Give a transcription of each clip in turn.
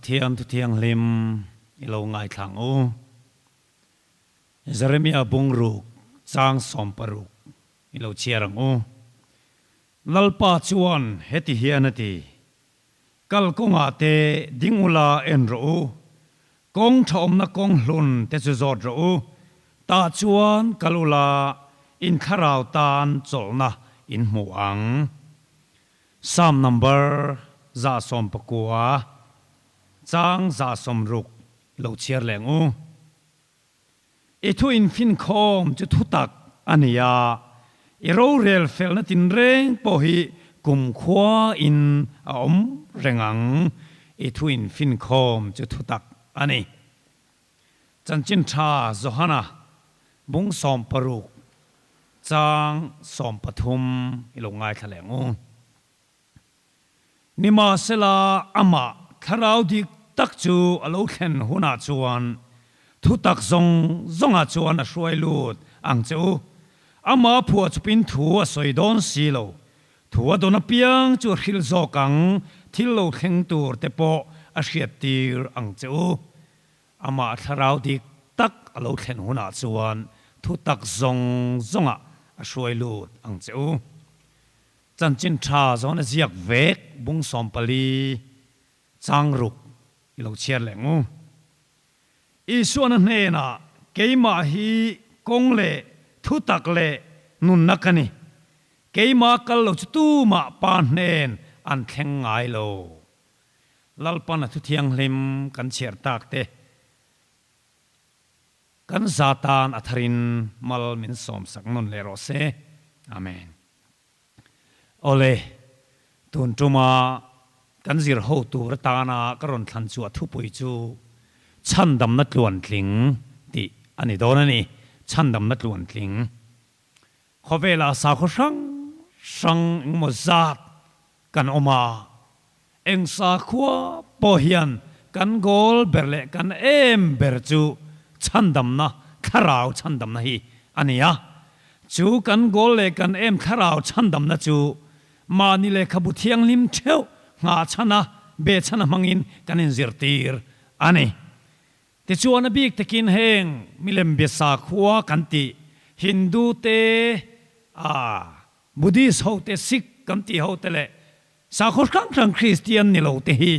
Pathian thu thianghlim i lo ngaithla ang u. Jeremia bungruk chang 60 i lo chhiar ang u. Lalpa chuan heti hian a ti, Kal kawngah te ding ula en rawh u, kawng tha awmna kawng hlun te chu zawt rawh u, tah chuan kal ula in thlarau tan chawlhna in hmu ang. Psalm number 119, chang 160 lo chhiar leh ang u. I thu infinkhawm chu thutak a ni a, i rorel felna tinreng pawh hi kumkhua in a awm reng ang. I thu infinkhawm chu thutak a ni. Chanchin tha Johana bung 60 chang 13 i lo ngaithla leh ang u. Nimahsela, amah thlarau dik tak chu a lo thlen hunah chuan thutak zawng zawngah chuan a hruai lut ang che u. Amah phuah chupin thu a sawi dawn si lo. Thu a dawn apiang chu a hrilh zawk ang, thil lo thleng tur te pawh a hriattir ang che u. Amah thlarau dik tak a lo thlen hunah chuan thutak zawng zawngah a hruai lut ang che u. Chanchin tha zawn a ziak vek bung 14 chang ruk i lo chhiar leh ngu. Isuan a hnenah keimah hi kawng leh thutak leh nunna ka ni. Keimah kal lo chu tumah pa hnen an thleng ngai lo. Lalpan a thuthianghlim kan chhiar tak te kan za tan a tharin mal min sawmsak nawn leh rawh se. Amen. Awle, tun tuma kan zir ho tur atana ka rawn thlan chhuah thupui chu Chhandamna Tluantling tih a ni dawn a ni. Chhandamna Tluantling. Khawvelah sakhaw hrang hrang engemaw zat kan awm a, eng sakhua pawh hian kan goal ber leh kan em ber chu chhandamna, thlarau chhandamna hi a ni a. Chu kan goal leh kan em thlarau chhandamna chu mahni lehkhabu thianghlim theuh nghahchhana behchhana hmangin kan inzirtir a ni. Tichuan a bik takin heng milem bia sakhua kan tih Hindu te, a Buddhist ho te, Sikh kan tih ho te leh sakhaw hrang hrang Kristian ni lo te hi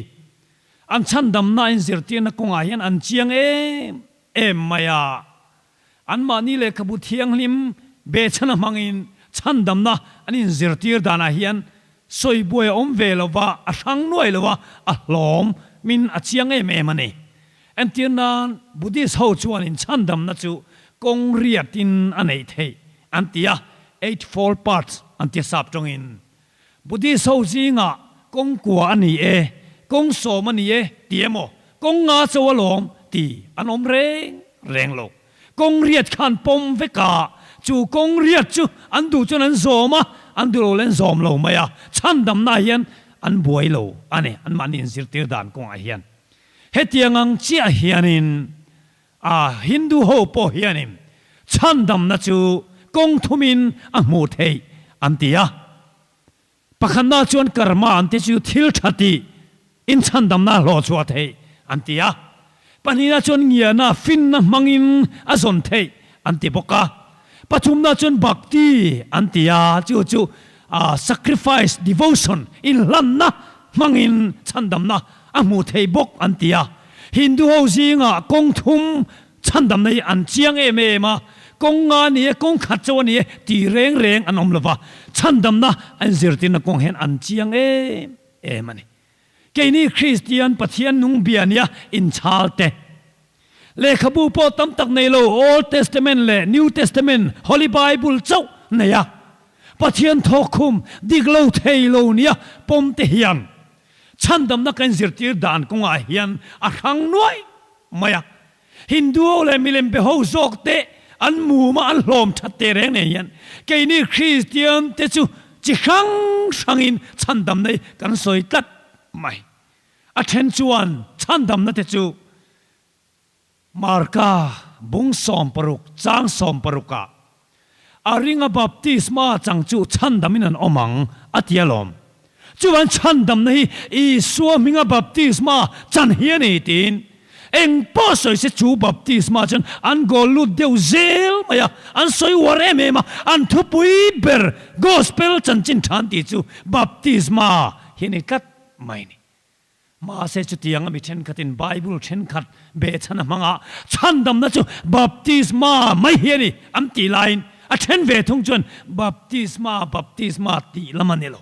an chhandamna inzirtirna kawngah hian an chiang em em mai a. Anmahni lehkhabu thianghlim behchhana hmangin chhandamna an inzirtir danah hian sawi buai a awm ve lo va, a hrang nuai lo va, a hlawm min a chiang em em a ni. Entir nan Buddhist ho chuanin chhandamna chu kawng riatin a neih theih an ti a, eightfold paths an ti a sap tawngin. Buddhist ho zingah kawng kua a ni e, kawng 10 a ni e ti emaw, kawng nga cho alawm ti an awm reng reng lo. Kawng riat kha an pawm vek a, chu kawng riat chu an duh chuan an zawm a, an duh lo leh an zawm lo mai a, chhandamnaah hian an buai lo a ni, anmahni inzirtir dan kawngah hian. Hetiang ang chiah hianin a Hindu ho pawh hianin chhandamna chu kawng thumin a hmuh theih an ti a. Pakhatna chuan karma an ti chu thil tha tih in chhandamna a hlawh chhuah theih an ti a. Pahnihna chuan ngiana finna hmangin a zawn theih an ti bawk a. Pathumna chuan bhakti an ti a, chu chu sacrifice, devotion, inhlanna hmangin chhandamna a hmuh theih bawk an ti a. Hindu ho zingah kawng thum chhandamna hi an chiang em em a, kawng nga ni e, kawng khat chauh a ni e tih reng reng an awm lova, chhandamna an zirtirna kawng hian an chiang em em a ni. Keini Kristian Pathian nung bia nia inchhal te, lehkhabu pawh tam tak nei lo Old Testament leh New Testament Holy Bible chauh nei a, Pathian thawkkhum dik lo thei lo nia pawm te hian Chhandamna kan zirtir dan kawngah hian a hrang nuai mai a. Hindu ho leh milem be ho zawk te an mum a, an hlawm that teh reng nen hian keini Kristian te chu chi hrang hrangin chhandamna hi kan sawi tlat mai. A then chuan chhandamna te chu Marka bung 60 chang 60 ah a ringa baptisma chang chu chhandamin an awm ang a ti alawm. Chuan chhandamna hi Isua hminga baptisma chan hi a ni tiin eng pawh sawi se chu baptisma chuan an goal lut deuh zel mai a, an sawi uar em em a, an thupui ber Gospel chanchin than tih chu baptisma hi a ni tlat mai a ni. Mahse chutianga mi thenkhatin Bible thenkhat behchhan a hmanga chhandamna chu baptisma mai hi a ni an tih laiin a then ve thung chuan baptisma baptisma tih lam a ni lo.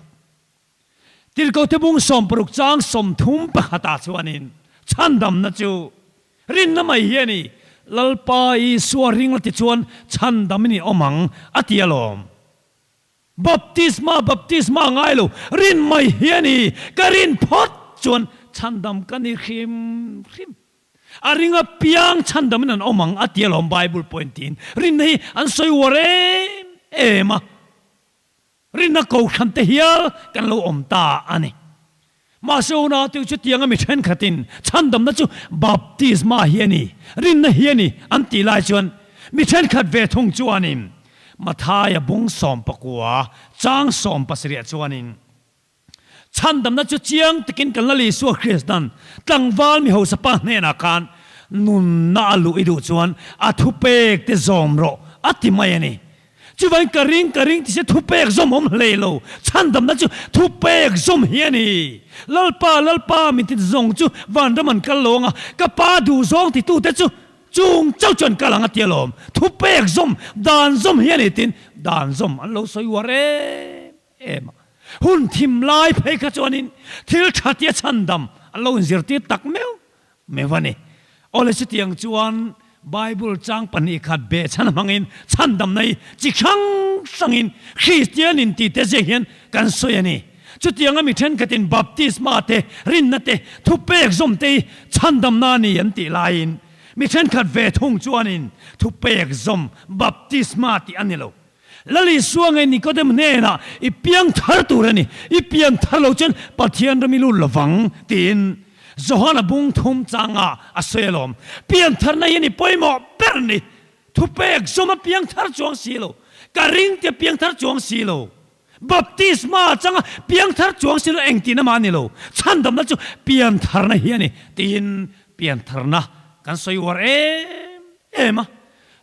Tirhkohte bung 60 chang 31 ah chuanin chhandamna chu rinna mai hi a ni, Lalpa Isua ring la tichuan chhandam in i awm ang a ti alawm. Baptisma baptisma ngai lo, rin mai hi a ni, ka rin phawt chuan chhandam ka ni hrim hrim. A ring apiang chhandamin an awm ang a ti alawm Bible pawhin tiin rinna hi an sawi uar em em a, rinna kohhran te hial kan lo awm ta a ni. Mahse unau chutianga mi thenkhatin chhandamna chu baptisma hi a ni, rinna hi a ni an tih lai chuan mi thenkhat ve thung chuanin Mathaia bung 19 chang 17 ah chuanin chhandamna chu chiang takin kan Lal Isua Kristan tlangval mi hausa pa hnenah khan nunna a luh i duh chuan a thupek te zawm rawh a ti mai a ni. Chuvain ka ring ka ring tise thupek zawm awm hlei lo, chhandamna chu thupek zawm hi a ni. Lalpa, Lalpa min ti zawng chu vanram an kal lo ang a, ka pa duh zawng titute chu chung chauh chu an kal ang a ti alawm. Thupek zawm, dan zawm hi a ni tiin dan zawm an lo sawi uar em em a. Hun thim lai phei kha chuanin thil tha tia chhandam an lo inzirtir tak meuh Meuh a ni. Awle chutiang chuan Bible chang 2 khat behchhan hmangin chhandamna hi chi hrang hrangin Kristian in tih te ziak hian kan sawi a ni. Chutianga mi thenkhatin baptisma te, rinna te, thupek zawm te hi chhandamna a ni an tih laiin mi thenkhat ve thung chuanin thupek zawm baptisma tih a ni lo. Lal Isua nge Nikodem hnenah i piang thar tur a ni, i piang thar lo chuan Pathian ram i lut lovang tiin Johana bung thum changa a sawi alawm. Piang tharna hi a ni pawimawh ber ni. Thupek zawm a piang thar chuang si lo, ka ring tia piang thar chuang si lo, baptisma changa piang thar chuang si lo engtin amah a ni lo, chhandamna chu pian tharna hi a ni tiin pian tharna kan sawi uar em em a.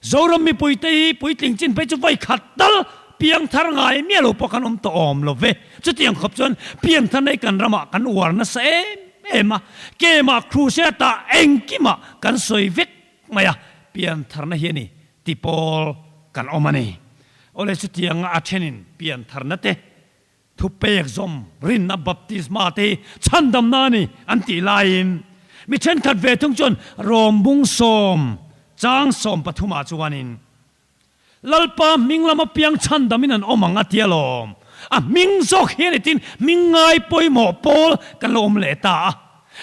Zoram mipuite hi puitling chin phei chu vai khat tal piangthar ngai miah lo pawh kan awm tawh awm lo ve. Chutiang khawp chuan piangthar nei kan ramah kan uar nasa em em a, kemah crusade ah engkimah kan sawi vek mai a, piantharna hi a ni ti pawl kan awm a ni. Awle chutianga a thenin piantharna te thupek zawm rinna baptisma te hi chhandamna a ni an tih laiin mi thenkhat ve thung chuan Rom bung 10 chang 13 ah chuanin Lalpa hming lama piang chhandamin an awm ang a ti alawm. A hming zawk hi a ni tiin hming ngai pawimawh pawl kan lo awm leh ta a.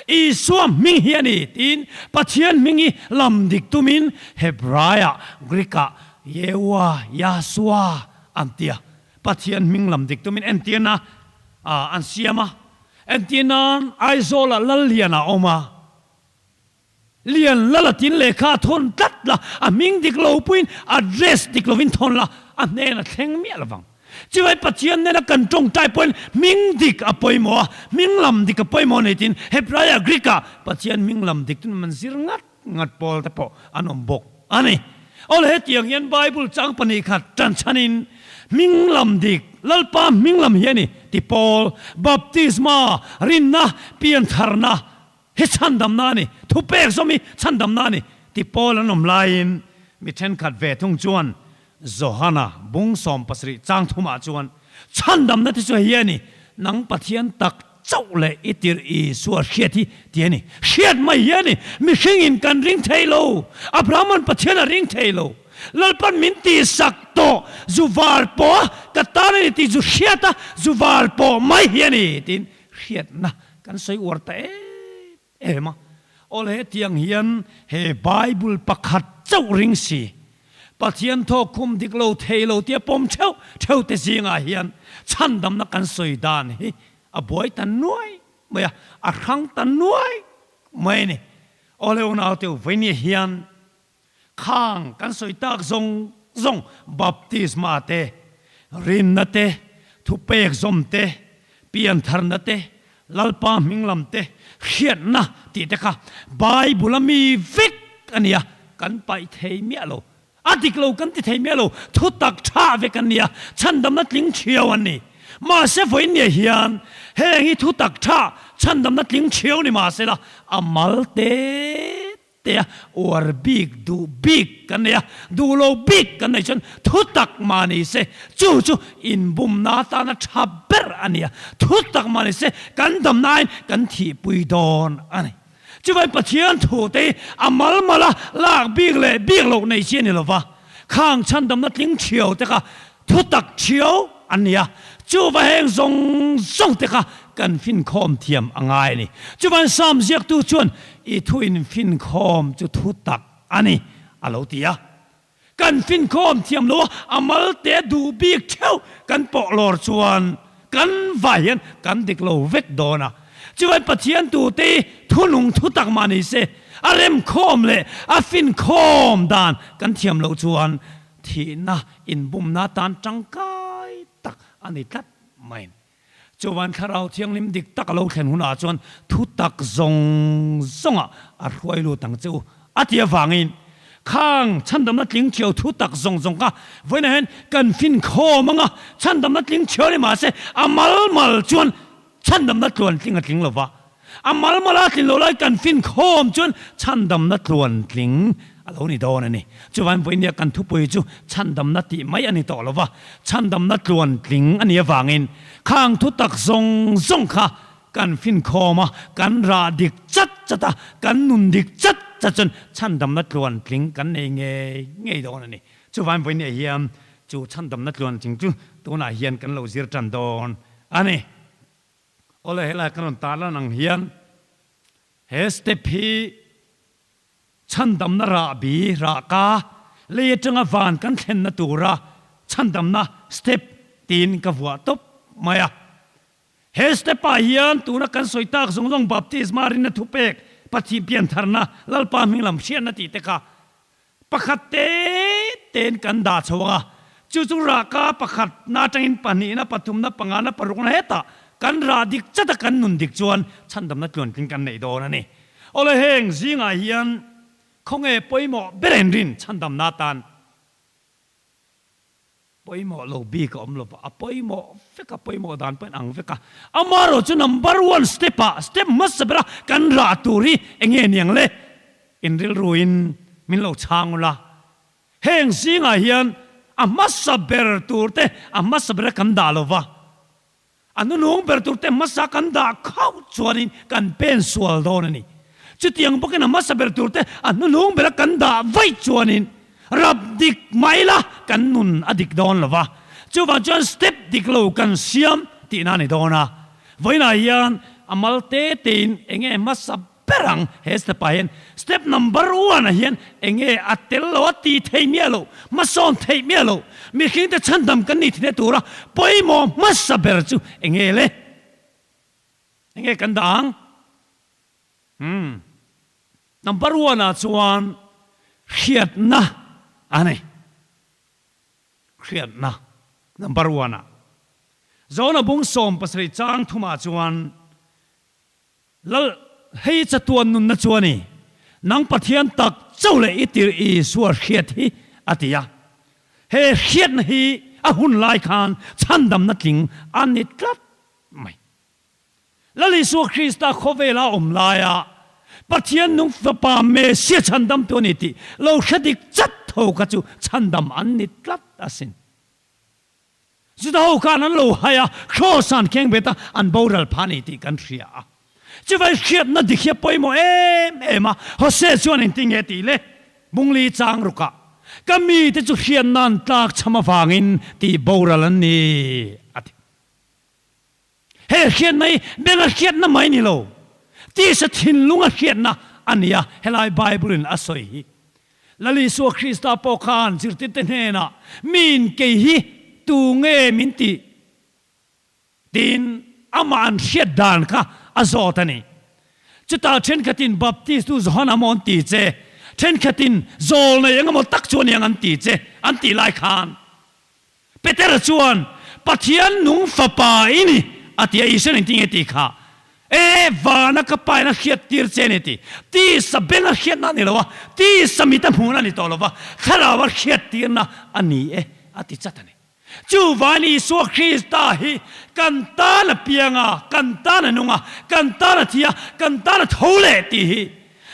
Isua hming hi a ni tiin Pathian hming hi lam dik tumin Hebraiah, Greek-ah Yehowa, Yahshua an ti a. Pathian hming lam dik tumin entirna an siam a, entir nan Aizawlah Lal Lian a awm a, Lian Lal a tin lehkha a thawn tlat la, a hming dik lo puiin address dik lovin thawn la, a hnen a thleng miah lovang. Chuvai Pathian nena kan tawngtai pawhin hming dik a pawimawh a, hming lam dik a pawimawh nei tiin Hebraia, Greek-ah Pathian hming lam dik tumin an zir ngat ngat pawl te pawh an awm bawk a ni. Awle hetiang hian Bible chang 2 khat tan chhanin hming lam dik, Lalpa hming lam hi a ni ti pawl, baptisma, rinna, piantharna hi chhandamna a ni, thupek zawm hi chhandamna a ni ti pawl an awm laiin mi thenkhat ve thung chuan Johana bung 17 chang 3 ah chuan chhandamna te chu hei a ni, nang Pathian tak Chauh leh i tirh Isua hriat hi ti a ni. Hriat mai hi a ni. Mihringin kan ring thei lo. Abrahaman Pathian a ring thei lo. Lalpan min tihsak tawh zu var pawh a ka tan a ni tih zu hriat a zu var pawh mai hi a ni tiin hriatna kan sawi uar ta em em a. Awle hetiang hian he Bible pakhat chauh ring si Pathian thawkkhum dik lo thei lo tia pawm theuh theuh te zingah hian chhandamna kan sawi dan hi a buai ta nuai mai a, a hrang ta nuai mai a ni. Awle unaute u, vawinia hian khang kan sawi tak zawng zawng baptisma te, rinna te, thupek zawm te, Piantharna te, Lalpa hming lam te, hriatna tih te kha Bible a mi vek a nia, kan paih thei miah lo. A dik lo kan ti thei miah lo, thutak tha vek an nia, chhandamna tling thiau an ni. Mahse vawiinniah hian heng hi thutak tha, chhandamna tling thiau ni mahsela a mal te te a, uar bik, duh bik kan nei a, duh lo bik kan nei chuan thutak mah ni se, chu chu inbumna atana tha ber a ni a, thutak mah ni se kan damna aiin kan thihpui dawn a ni. Chuvai Pathian thu te hi a mal mal a lak bik leh bik loh nei chi a ni lova, khang chhandamna tling thiau te kha thutak thiau an ni a, chuva heng zawng zawng te kha kan finkhawm thiam a ngai a ni. Chuvan Psalm ziaktu chuan i thu in finkhawm chu thutak a ni a lo ti a. Kan finkhawm thiam lo a, a mal te duh bik theuh kan pawh lawr chuan kan vai hian kan dik lo vek dawn a. Chuan Pathian tute hi thunung thutak mah ni se, a remkhawm leh a finkhawm dan kan thiam loh chuan thihna inbumna tan tangkai tak a ni tlat mai. Chuan Thlarau Thianghlim dik tak a lo thlen hunah chuan thutak zawng zawngah a hruai lut ang che u a ti avangin khang chhandamna tling thiau thutak zawng zawng kha vawiinah hian kan finkhawm ang a, chhandamna tling thiau ni mahse a mal mal chuan chhandamna tluan tling a tling lo va, a mal mala tlin loh lai kan finkhawm chuan chhandamna tluan tling a lo ni dawn a ni. Chuvain vawinia kan thupui chu chhandamna tih mai a ni tawh lo va, chhandamna tluan tling a nih avangin khang thutak zawng zawng kha kan finkhawm a, kan rah dik chat chat a, kan nun dik chat chat chuan chhandamna tluan tling kan nei ngei ngei dawn a ni. Chuvain vawinia hian chu chhandamna tluan tling chu tunah hian kan lo zir tan dawn a ni. Awle helai kan rawn tarlan ang hian he step hi chhandamna rahbi, rahka, lei atanga van kan thlenna tura chhandamna step tiin ka vuah tawp mai a. He step ah hian tuna kan sawi tak zawng zawng baptisma rinna thupek, Pathian piantharna, Lalpa hming lam hriatna tih te kha Pakhat te tein kan dah chho ang a, chu chu rahka pakhatna atangin pahnihna, pathumna, pangana, parukna hetah kan rah dik chat a kan nun dik chuan chhandamna tluantling kan neih dawn a ni. Awle heng zingah hian khawnge pawimawh ber en rin chhandamna atan Pawimawh lo bik a awm lo va, a pawimawh vek a, pawimawh dan pawhin ang vek a. Amaherawh chu number one step ah, step hmasa bera kan rah tur hi eng nge niang le? In rilruin min lo chhang ula. Heng zingah hian a hmasa ber tur te a hmasa bera kan dah lo va, a nunung ber tur te hmasa kan dah khauh chuanin kan pen sual dawn a ni. Chutiang bawkin a hmasa ber tur te a hnunung bera kan dah vaih chuanin rap dik mai la kan nun a dik dawn lo va. Chuvang chuan step dik lo kan siam tihna a ni dawn a. Vawiinah hian a mal te tein eng nge hmasa ber ang he step ah hian step number one ah hian eng nge a tel lo a ti thei miah lo hmasawn theih miah lo mihring te chhandam kan nih thina tura pawimawh hmasa ber chu eng nge le eng nge kan dah ang umm number one ah chuan hriatna a ni hriatna number one ah Zona bung 17 chang thumah chuan Lal, hei chatuan nunna chu a ni, nang Pathian tak chauh leh i tirh Isua hriat hi, a ti a. He hriatna hi a hun lai khan chhandamna tling a ni tlat mai. Lal Isua Krista khawvela awm laia Pathian nung Fapa Mesia chhandamtu a ni tih lo hre dik chat tho kha chu chhandam an ni tlat asin. Juda ho khan an lo hai a, kraws an kheng bet a, an boral pha a ni tih kan hria a. Chuvai hriatna dik hi a pawimawh em em a, Hosea chuan engtin nge tih le? Bungli chang rukah, Ka mite chu hriatna an tlak cham avangin tih boral an ni, a ti. He hriatna hi benga hriatna mai ni lo, tisa thinlunga hriatna a ni a, helai Bible-in a sawi hi. Lal Isua Krista pawh khan zirtirte hnenah, Miin kei hi tu nge min tih? tiin amah an hriat dan kha a zawt a ni. Chutah thenkhatin Baptistu Johana maw an ti che, thenkhatin zawl nei engemaw tak chu a niang an ti che, an tih lai khan Petera chuan, Pathian nung Fapa i ni! A ti a, Isuan engtin nge tih kha? E, vana ka pain a hriat tir che a ni ti. Tisa beng a hriatna a ni lo a, tisa mit a hmuhna a ni tawh lo va, thlarau a hriat tirna a ni e, a ti chat a ni. Chuvain Isua Krista hi kan tan a piang a, kan tan a nung a, kan tan a thi a, kan tan a tho leh tih hi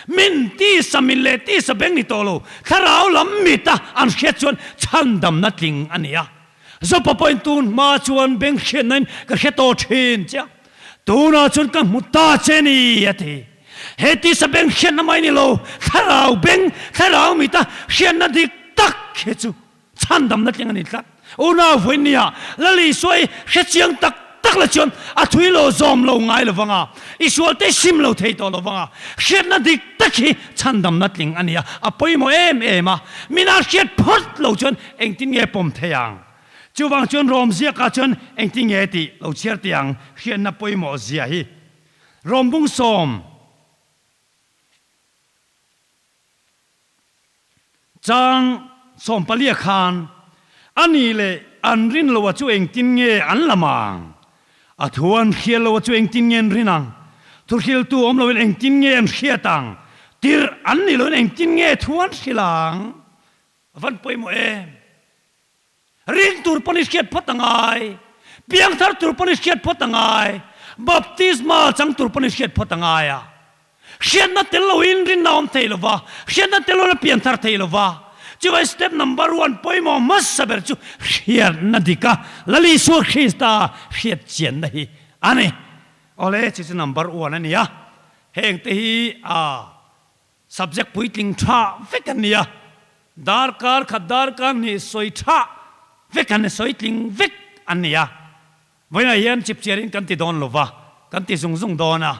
min tisa mit leh tisa beng ni tawh lo, thlarau lam mita an hriat chuan chhandamna tling a ni a. Zopa pawhin tun hma chuan beng hriatnain ka hre tawh thin che a, tunah chuan ka hmu ta che ni, a ti. He tisa beng hriatna mai ni lo, thlarau beng, thlarau mita hriatna dik tak hi chu chhandamna tling a ni tlat. Unau vawiin nia Lal Isua i hre chiang tak tak la chuan a thui lo zawm lo ngai lo vang a, i sualte sim lo thei tawh lo vang a, hriatna dik tak hi chhandamna tling a ni a, a pawimawh em em a, mina hriat phawt lo chuan engtin nge pawm thei ang? Chuvang chuan Rom ziakah chuan engtin nge tih lo chhiar teh ang, hriatna pawimawh zia hi. Rom bung sawm. Chang sawmpalia khan a ni leh an rin loa chu engtin nge an lam ang? A thu an hriat loa chu engtin nge an rin ang? Thuhriltu awm loin engtin nge an hriat ang? Tirh an ni loin engtin nge thu an hrilh ang? A van pawimawh em? Ring tur pawn i hriat phawt a ngai. Piangthar tur pawn i hriat phawt a ngai. Baptisma chang tur pawn i hriat phawt a ngai a. Hriatna tel loin rinna awm thei lo va, hriatna tel loin a pianthar thei lo va. Chuvai step number one pawimawh hmasa ber chu hriatna dik a, Lal Isua Krista hriat chianna hi a ni. Awle, chu chu number one a ni a. Heng te hi a Subject puitling tha vek an ni a, darkar khat darkar hnih sawi tha vek an ni, sawi tling vek an ni a. Vawiinah hian chipchiarin kan ti dawn lo va, kan ti zung zung dawn a.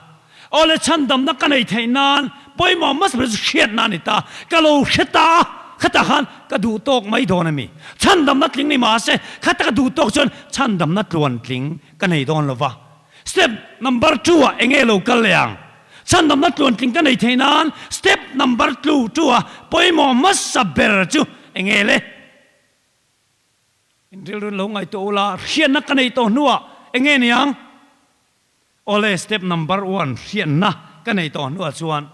Awle chhandamna ka nei theih nan pawimawh hmasa ber chu hriatna a ni ta, ka lo hre ta a, khatah khan ka duh tawk mai dawn a mi. Chhandamna tling ni mahse khata ka duh tawk chuan chhandamna tluan tling ka nei dawn lo va. Step number two ah enge lo kal leh ang? Chhandamna tluantling ka nei thei nan step number tlu two a pawimawh hmasa ber chu enge le? In rilru lo ngaihtuah ula, hriatna ka nei tawh hnuah enge ni ang? Awle step number one hriatna ka nei tawh hnuah chuan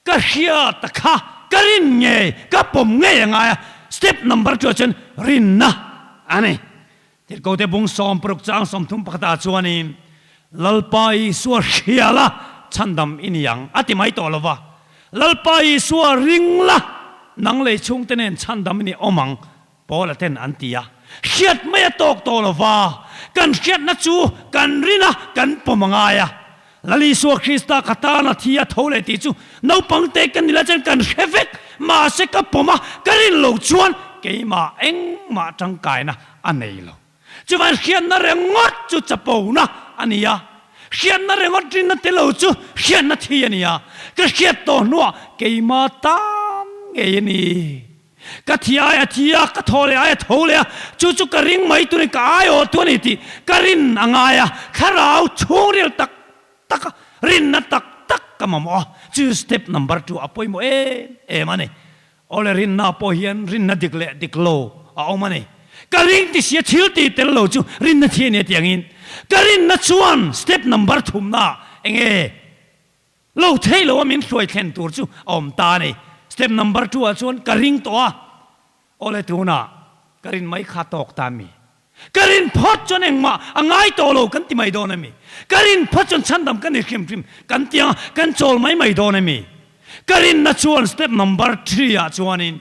ka hriat kha ka rin ngei, ka pawm ngei a ngai a, step number two ah chuan rinna a ni. Tirhkote bung 60 chang 30 pakhatah chuanin, Lalpa Isua hria la, chhandam i ni ang, a ti mai tawh lo va. Lalpa Isua ring la, nang lei chhungte nen chhandam i ni awm ang, Paula ten an ti a. Hriat mai a tawk tawh lo va, kan hriatna chu kan rin a, kan pawm a ngai a. Lal Isua Krista ka tan a thi a tho leh tih chu naupangte ka ni la chuan kan hre vek, mahse ka pawm a, ka rin lo chuan keimah engmah tangkaina a nei lo. Chuvan hriatna ringawt chu chapona a ni a, hriatna ringawt rinna te lo chu hriatna thi a ni a, ka hriat tawh hnuah keimah tan ngei a ni. Ka thi ai a thi a, ka thaw leh ai a tho leh a, chu chu ka ring mai tur in ka aiawh tu a ni tih ka rin a ngai a, thlarau chhungril tak tak a, rinna tak tak ka mamawh a, chu step number two a pawimawh em em a ni. Awle rinna pawh hian rinna dik leh dik lo a awm a ni. Ka ring ti sia thil ti tel lo chu rinna thi a ni a tih angin ka rinna chuan step number thumna enge Lo thei lo a min hruai thlen tur chu a awm ta a ni. Step number two ah chuan ka ring tawh a, awle tunah ka rin mai kha tawk ta mi. Ka rin phawt chuan engmah a ngai tawh lo kan ti mai dawn a mi. Ka rin phawt chuan chhandam ka ni hrim hrim kan ti ang a, kan chawl mai mai dawn a mi. Ka rinna chuan step number three ah chuanin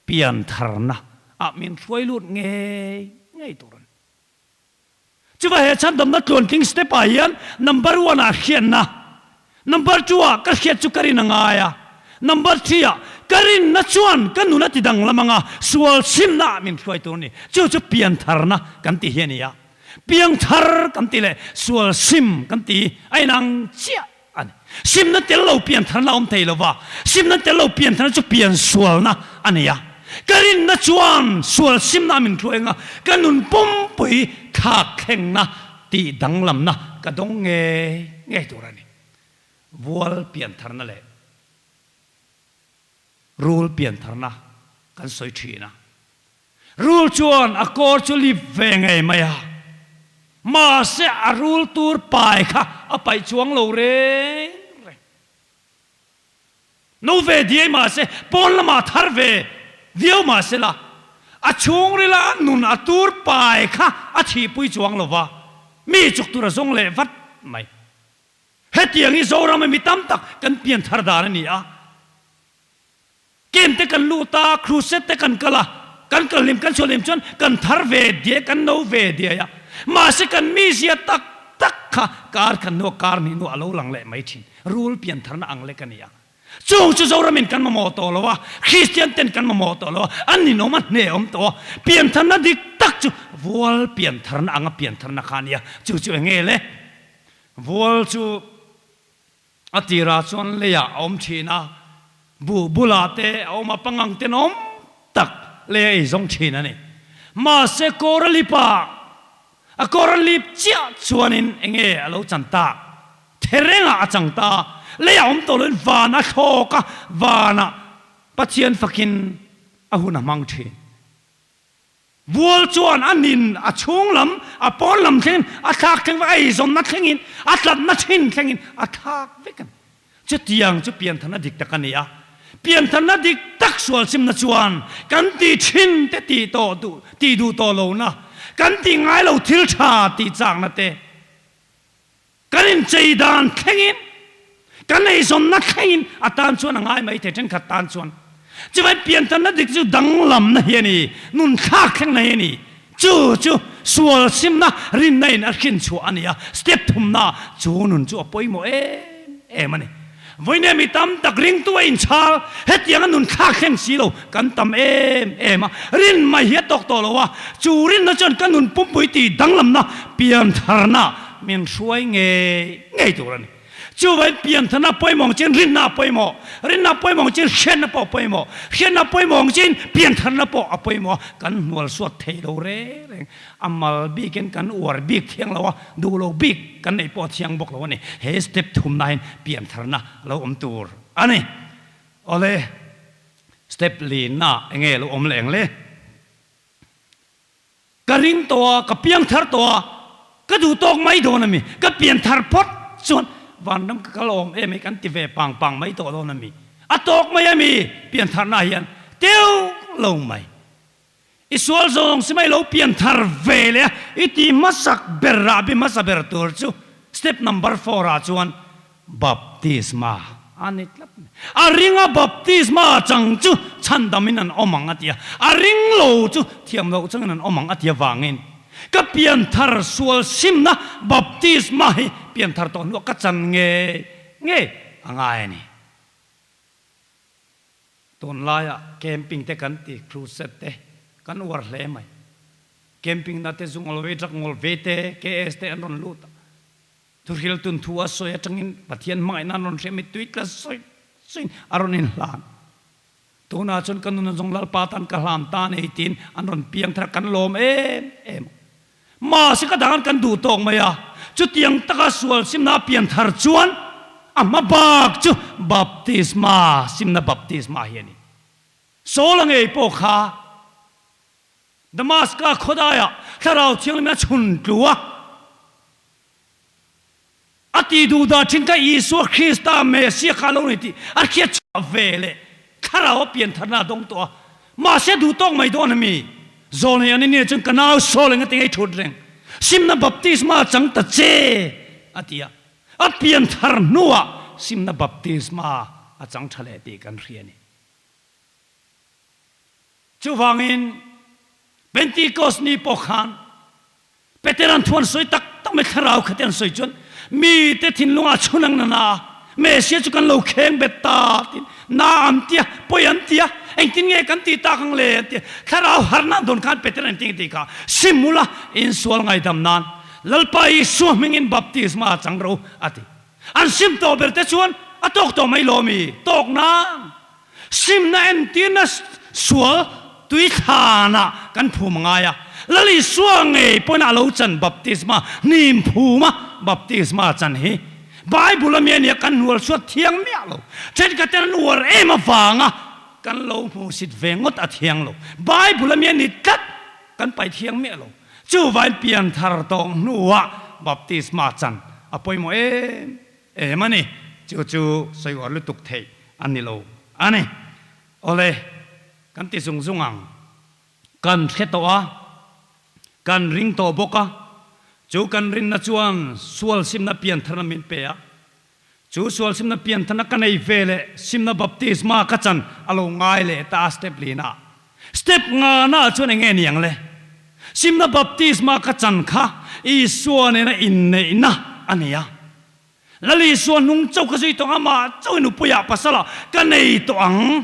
piantharna ah min hruai lut ngei ngei tur a ni. Chuva he chhandamna tluantling step ah hian number one ah hriatna, number two ah ka hriat chu ka rin a ngai a, number three ah ka rinna chuan ka nun a ti danglam anga sual chhimna ah min hruai tur a ni. Chu chu piantharna kan ti hi a ni a, piangthar kan ti leh sual sim kan ti a inang chiah a ni. Simna tel lo piantharna a awm thei lo va, simna tel lo piantharna chu piansualna a ni a. Ka rinna chuan sual simna a min hruai anga ka nun pumpui thlak thlengna tih danglamna ka dawng ngei ngei tur a ni. Vual piantharna leh rul piantharna kan sawi thin a. Rul chuan a kawr chu lip ve ngei mai a. Mahse a rul tur pai kha a paih chuang lo reng reng. No ve diai mahse pawn lamah thar ve viau mahse la, a chhungrila a nun a tur pai kha a thihpui chuang lo va, mi chuk tur a zawng leh vat mai. Hetiang hi Zorama mi tam tak kan pian thar dan a ni a. Camp te kan lut a, crusade te kan kal a, kan kal hlim kan chhuah hlim chuan kan thar ve diai, kan no ve diai a. Mahse kan mizia tak tak kha kar khat hnuah kar hnih hnuah a lo lang leh mai thin. Rul pian tharna ang lek a ni a. Chung chu Zoramin kan mamawh tawh lo a, Kristian ten kan mamawh tawh lo a, an ninawm a hnehawm tawh a. Pian tharna dik tak chu vual pian tharna anga pian tharna kha a ni a. Chu chu eng nge le? Vual chu a tirah chuan leiah a awm thin a, buh bulah te a awm a, pangang ten awm tak lei a ei zawng thin a ni. Mahse kawr a lip a, a kawr a lip chiah chuanin eng nge a lo chan tak? Therengah a chang ta a, leiah awm tawh loin van a thlawk a, vanah Pathian fakin a hun a hmang thin. Vual chuan a nin a chhung lam, a pawn lam thlengin, a thlak thleng vek, a eizawnna thlengin, a tlatna thin thlengin a thlak vek a ni. Chutiang chu piantharna dik tak a ni a. Piantharna dik tak sualsimna chuan kan tih thin te tih tawh duh, tih duh tawh lohna, kan tih ngai lo thil tha tih chakna te, kan inchei dan thlengin, kan eizawnna thlengin a tan chuan a ngai mai thei thenkhat tan chuan. Chuvai piantharna dik chu danglamna hi a ni, nunthlak thlengna hi a ni. Chu chu sual simna rinna in a hrin chhuah a ni a, step thumna chu nun chu a pawimawh em em a ni. Vawinia mi tam tak ringtu a inchhal, hetianga nunthlak thleng si lo kan tam em em a, rin mai hi a tawk tawh lo a, chu rinna chuan ka nun pumpui tih danglamna piantharna min hruai ngei ngei tur a ni. Chuvangin piantharna pawimawh ang chin rinna a pawimawh, rinna pawimawh ang chin hriatna pawh a pawimawh, hriatna pawimawh ang chin piantharna pawh a pawimawh a, kan hnual suat thei lo reng reng. A mal bikin kan uar bik thiang lo a, duh lo bik kan neih pawh a thiang bawk lo a ni. He step thumna hian piantharna a lo awm tur a ni. Awle, step linna enge lo awm leh ang le? Ka ring tawh a, ka piangthar tawh a, ka duh tawk mai dawn a mi? Ka pianthar phawt chuan vanram ka kal awm em hi kan ti ve pang pang mai tawh dawn a mi? A tawk mai a mi? Piantharna hian teuh lo mai. I sual zawng si mai lo pianthar ve leh a, i ti hmasak ber rahbi hmasa ber tur chu step number four ah chuan Baptisma a ni tlat mai. A ringa baptisma chang chu chhandamin an awm ang a ti a, a ring lo chu thiam loh changin an awm ang a ti avangin ka pianthar sual simna baptisma hi pianthar tawh hnuah ka chan ngei ngei a ngai a ni. Tunlaiah camping te kan ti, crusade te kan uar hle mai. Camping na te zu ngawl ve, drug ngawl ve te, KS te an rawn lut a. Thuhril tun thu a sawi atangin Pathian hmangaihna an rawn hria mittui tla sawi sawiin a rawn inhlan. Tunah chuan ka nuna zawng Lalpa tan ka hlan ta nei tiin an rawn piang thar a, kan lawm em em a. Mahse ka dang an kan duh tawk mai a, chutiang taka sual simna a pian thar chuan a hma bak chu baptisma, simna baptisma hi a ni. Saul-a ngei pawh kha Damaska khawdaiah Thlarau Thianghlim a chhun tlu a. A ti duh dah thin kha Isua Krista Messiah kha a lo ni tih a hriat chhuah ve leh Thlarau a pian tharna a dawng tawh a. Mahse duh tawk mai dawn a mi? Zawlnei an innia chuan ka nau Saul eng a ti ngei thut reng. Simna baptisma a chang ta che a ti a. A pian thar hnuah simna baptisma a chang tha leh tih kan hria a ni. Chuvangin Pentecost ni pawh khan Peter-a'n thu an sawi tak tak mai, thlarau kha te an sawi chuan mite thinlungah chhun ang nana a, Messiah chu kan lo kheng bet ta tiin na an ti a, pawi an ti a, engtin nge kan ti tak ang le an ti a. Thlarau harna an dawn khan Peter-a'n engtin nge ti kha, Sim ula, insual ngaidam nan Lalpa Isua hmingin baptisma a chang ro a ti. An sim tawh ber te chuan a tawk tawh mai lo mi? Tawk nang. Simna entirna sual tui thlanah kan phum a ngai a. Lal Isua ngei pawhin a lo chan baptisma, hnim phuma baptisma chan hi Bible ami a nia kan hnual chhuat thiang miah lo. Thenkhaten an uar em avanga kan lo hmuhsit ve ngawt a thiang lo. Bible ami a ni tlat kan paih thiang miah lo. Chuvain pianthar tawng hnuah baptisma chan a pawimawh em em a ni. Chu chu sawi uar lutuk theih a ni lo a ni. Awle, kan ti zung zung ang. Kan hre tawh a, kan ring tawh bawk a. Chu kan rinna chuan sual simna piantharna min pe a. Chu sual simna piantharna ka nei ve leh simna baptisma ka chan a lo ngai leh ta a step lina. Step ngana chuan enge ni ang le? Simna baptisma ka chan kha Isua nena inneihna a ni a. Lal Isua hnung chauh ka zui tawh ang, amah chauh i nupuiah pasalah ka nei tawh ang,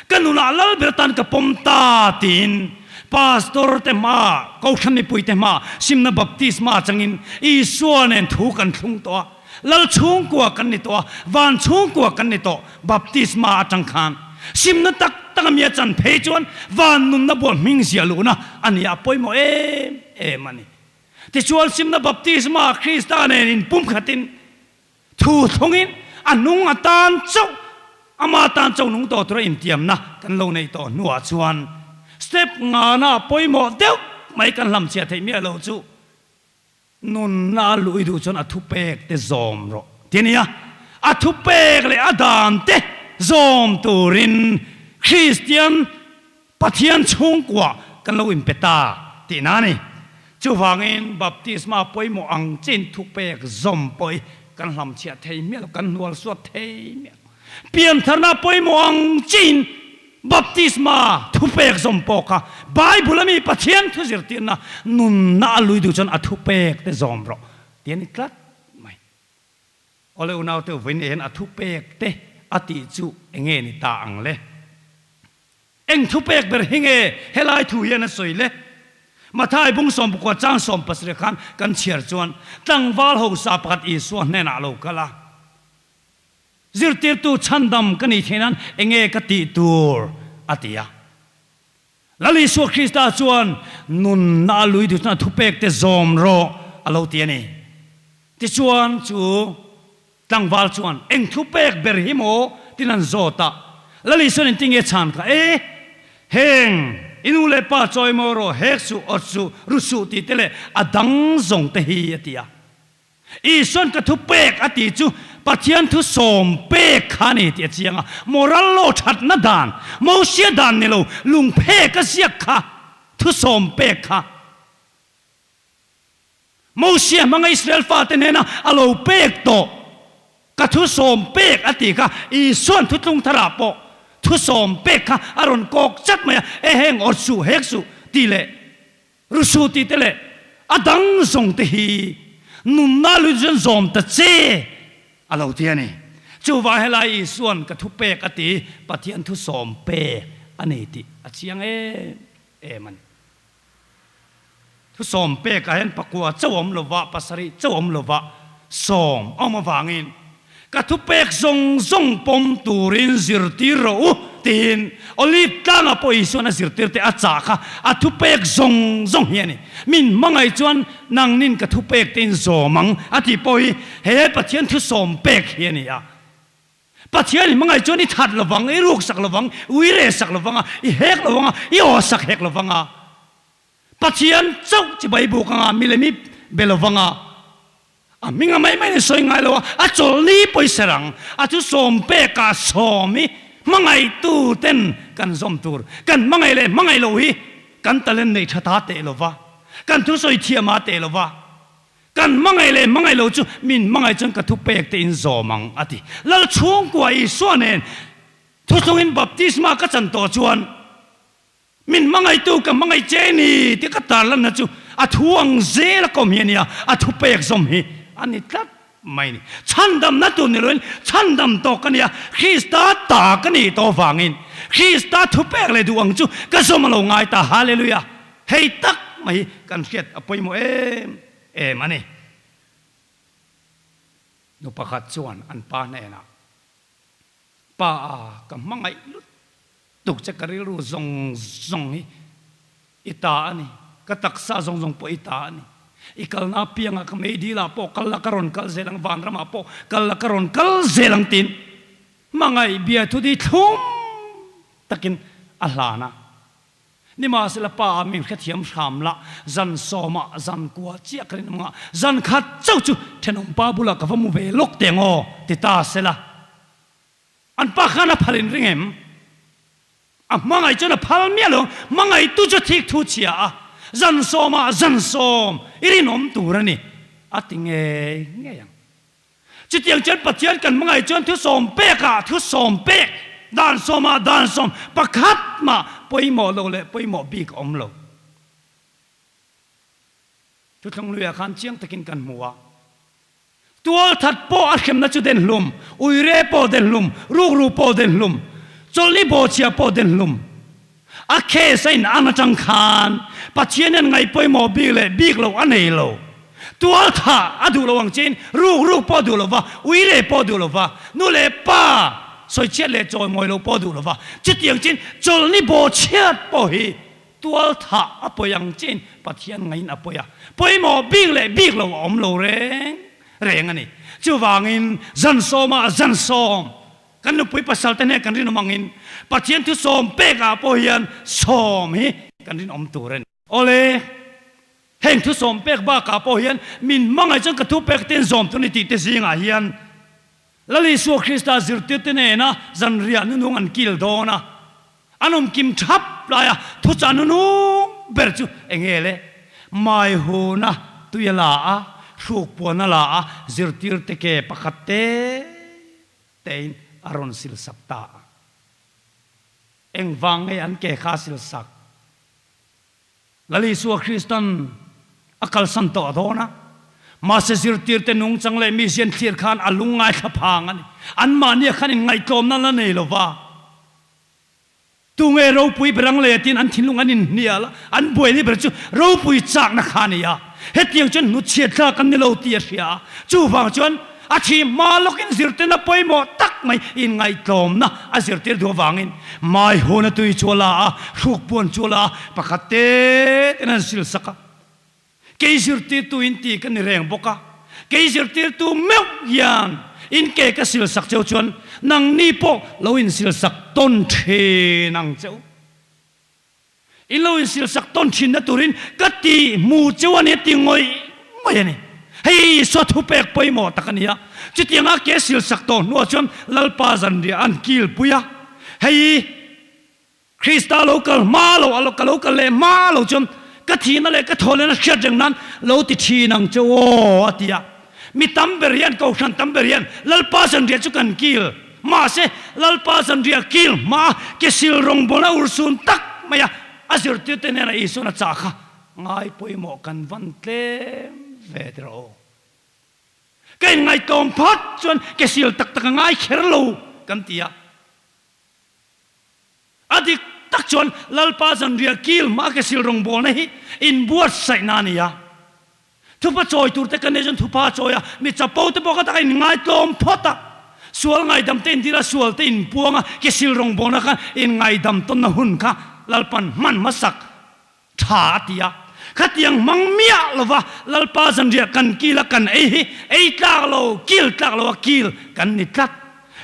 ka nunah lal ber tan ka pawm ta tiin Pastor te hmaah, Kohhran mipui te hmaah simna baptisma changin Isua nen thu kan thlung tawh a, Lal chhungkua kan ni tawh a, van chhungkua kan ni tawh baptisma atang khan simna tak tak a mi a chan phei chuan van nunna buah hming ziah luhna a ni a pawimawh em em a ni. Tichuan simna baptisma Krista nen inpumkhatin thu thlungin a hnung atan chauh ama tan chauh nung tawh tura intiamna kan lo neih tawh hnuah chuan step ngana pawimawh deuh mai kan hlamchhiah theih miah lo chu nunna a luh i duh chuan a thupek te zawm rawh ti a nia. A thupek leh a dan te zawm turin Kristian Pathian chhungkua kan lo inpe ta tihna a ni. Chuvangin baptisma pawimawh ang chin thupek zawm pawh hi kan hlamchhiah thei miah lo, kan hnual suat thei miah lo. Piantharna pawimawh ang chin baptisma thupek zawm pawh kha Bible ami Pathian thu zirtirna nunna a lui duh chuan a thupek te zawm rawh ti a ni tlat mai. Awle unaute vawiin hian a thupek te a tih chu enge ni ta ang le? Eng thupek ber hi nge helai thu hian a sawi le? Mathai bung sawmpakua chang 70 khan kan chhiar chuan tlangval hosa pakhat Isua hnenah a lo kal a, Zirtirtu chhandam ka nih theih nan enge ka tih tur? a ti a. Lal Isua Krista chuan nunna a lui duh chuan a thupek te zawm rawh a lo ti a ni. Tichuan chu tlangval chuan eng thupek ber hi maw tin an zawt a, Lal Isuan engtin nge chhan kha e? Heng i nu leh pa chawi maw rawh, hek suh, awt suh, ru suh tih te leh a dang zawng te hi a ti a. Isuan ka thupek a tih chu Pathian thu sawm pek kha a ni tih a chiang a, moral law thatna dan, Mosia dan ni lo, lungphek a ziak kha thu sawm pek kha Mosia hmanga Israel fate hnena a lo pek tawh ka thu sawm pek a tih kha Isuan thutlung tharah pawh thu sawm pek kha a rawn kawk chat mai a, e heng awt suh hek suh tih leh Rusu tih te leh a dang zawng te hi nunna lui chuan zawm ta che a lo ti a ni. Chuvang helai Isuan ka thupek a ti, Pathian thu sawm pek a ni tih a chiang em em a ni. Thu sawm pek ah hian pakua chauh awm lova, pasarih chauh awm lova sawm a awm avangin Ka thupek zawng zawng pawm turin zirtir rawh u, tiin Olive tlangah pawh Isuan a zirtirte a chah kha a thupek zawng zawng hi a ni. Min hmangaih chuan nangnin ka thupek te in zawm ang a tih pawh hi he Pathian thusawm pek hi a ni a. Pathian i hmangaih chuan i that lovang, i ruksak lovang, i uiresak lovang a, i hek lovang a, i awsak hek lovang a. Pathian chauh chibai buk anga milem i be lovang a. A hming a mai mai in sawi ngai lo a, a chawlhni pawisa rang a chu sawm pek ah sawm hi hmangaihtu ten kan zawm tur, kan hmangaih leh hmangaih lo hi kan talent neih tha ta teh lo va, kan thusawi thiam ah teh lo va, kan hmangaih leh hmangaih lo chu min hmangaih chuan ka thu pek te in zawm ang a ti. Lal chhungkua Isua nen thuthlungin baptisma ka chan tawh chuan, Min hmangaihtu ka hmangaih che ni tih ka tarlanna chu a thu ang zel a kawm hi a nia, a thu pek zawm hi a ni tlat mai a ni. Chhandamna tur ni loin chhandam tawk ka nia, Krista ta ka nih tawh vangin Krista thu pek leh duh ang chu ka zawm a lo ngai ta. Hallelujah! Hei tak mai hi kan hriat a pawimawh em em a ni. Nu pakhat chuan an pa hnenah, Pa a, ka hmangaih lut tuk che ka rilru zawng zawng hi i ta a ni, ka taksa zawng zawng pawh i ta a ni. I kalna apiangah ka meidil ah pawh kal la ka rawn kal zel ang, vanram ah pawh kal la ka rawn kal zel ang tiin hmangaih bia thu di thlum takin a hlan a. Nimahsela pa min hrethiam hram la, zan sawmah zan kua chiah ka rinawm nga, zan khat chauh chu thenawm pa bulah ka va mu ve lawk teh ang aw, ti ta sela. An pa khan a phal in ring em? A hmangaih chuan a phal miah lo ang, hmangaihtu chu thik thu chhia a, zan sawmah zan sawm i rinawm tur a ni, a ti ngei ngei ang. Chutiang chuan Pathian kan hmangaih chuan thu sawm pekah thu sawm pek, dan sawmah dan sawm pakhat mah pawimawh lo leh pawimawh bik a awm lo. Thuthlung luiah khan chiang takin kan hmu a, tualthat pawh a hremna chu den hlum, uire pawh den hlum, rukru pawh den hlum, chawlhni bawhchhia pawh den hlum. A case a in an atang khan Pathian hian ngaih pawimawh bik leh bik loh a nei lo. Tual tha a duh lo ang chiin ruk ruk pawh a duh lo va, uire pawh a duh lo va, nu leh pa sawichhiat leh chawimawi loh pawh a duh lo va. Chutiang chiin chawlhni bawhchhiat pawh hi tual tha a pawi ang chiin Pathian ngaihin a pawi a. Pawimawh bik leh bik loh a awm lo reng reng a ni. Chuvangin zan sawmah zan sawm Kan nupui pasal te hnen kan rinawm angin Pathian thu sawm pek ah pawh hian sawm hi kan rinawm tur a ni. Awle, heng thu sawm pek bakah pawh hian min hmangaih chuan ka thu pek te in zawm tur a ni tih te zingah hian Lal Isua Krista zirtir te nena zanriah nunung an kil dawn a, an awm kim thap lai a, thuchah nunung ber chu eng nge le? Mai huna tui a la a, hruk puan a la a, zirtir te ke pakhat te Tein a rawn silsak ta a. Engvang nge an ke kha a silsak? Lal Isua Kristan a kalsan tawh dawn a. Mahse zirtirte nungchang leh mizian thlir khan a lung ngaithla phang a ni. Anmahnia khan inngaihtlawmna la nei lo va. Tunge ropui ber ang le tiin an thinlung an inhnial a, an buaini ber chu ropui chakna kha a ni a. Hetiang chuan hnutchhiat thlak an ni lo tih a hria a, chuvang chuan a thi hma lawkin zirtirna pawimawh tak mai inngaihtlawmna a zirtir duh avangin mai huna tui chu a la a, hruk puan chu a la a, pakhat te ten an silsak a. Kei zirtirtu in ti ka ni reng bawk a, kei zirtirtu meuh hian in ke ka silsak cheu chuan nangni pawh lo insilsak tawn thin ang che u. In lo insilsak tawn thinna turin ka ti hmu cheu a ni a ti ngawih ngawih a ni. Hei Isua thupek pawimawh tak a ni a, chutianga ke silsak tawh hnuah chuan Lalpa zanriah an kilpui a, hei Krista lo kal hma lo, a ka lo kal leh hma lo chuan ka thihna leh ka thaw lehna hriat reng nan lo ti thin ang che aw, a ti a. Mi tam ber hian, Kohhran tam ber hian Lalpa zanriah chu kan kil. Mahse, Lalpa zanriah kil hmaa ke sil rawngbawlna urhsun tak maia a zirtirte hnenah Isuan a chah kha ngai pawimawh kan van tlem ve tir aw. Ka inngaihtlawm phawt chuan ke sil tak tak a ngai kher lo kan ti a. A dik tak chuan Lalpa zanriah kil hma ke sil rawngbawlna hi inbuatsaihna a ni a. Thupa chawi tur te kan nei chuan thupa a chawi a, mi chapo te pawh kha taka inngaihtlawm phawt a, sual ngaidam te indir a, sual te inpuang a, ke sil rawngbawlna kha inngaidam tawnna hun kha Lalpan hman hmasak tha a ti a. Khatiang hmang miah lova Lalpa zanriah kan kil a kan ei hi ei tlak lo, kil tlak lo a kil kan ni tlat.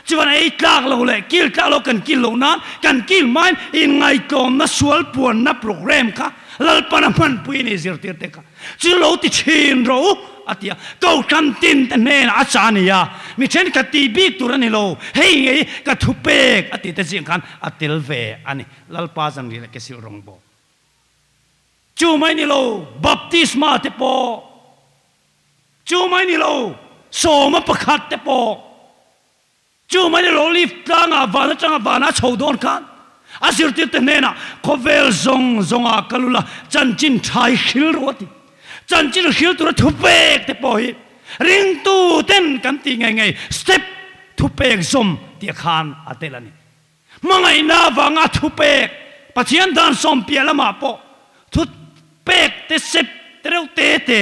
Chuan ei tlak lo leh kil tlak lo kan kil loh nan kan kil hmain inngaihtlawmna sual puanna program kha Lalpan a hmanpui a ni zirtir te kha chu lo ti thin rawh u a ti a. Kohhran tin te hnenah a chah a ni a, mi thenkhat tih bik tur a ni lo, hei ngei ka thupek a tih te zing khan a tel ve a ni. Lalpa zanriah leh kesil rawngbawl. Chu mai ni lo, baptisma te pawh, chu mai ni lo, sawma pakhat te pawh, chu mai ni lo, lift tlangah van atanga vana chho dawn khan a zirtirte hnenah khawvel zawng zawngah kal ula chanchin tha hi hril rawh a ti. Chanchin hril tura thupek te pawh hi ringtu ten kan tih ngei ngei step thupek zawm tih khan a tel a ni. Hmangaihna avanga thupek Pathian dan sawmpiah lamah pawh thupek te sep te reuh te te,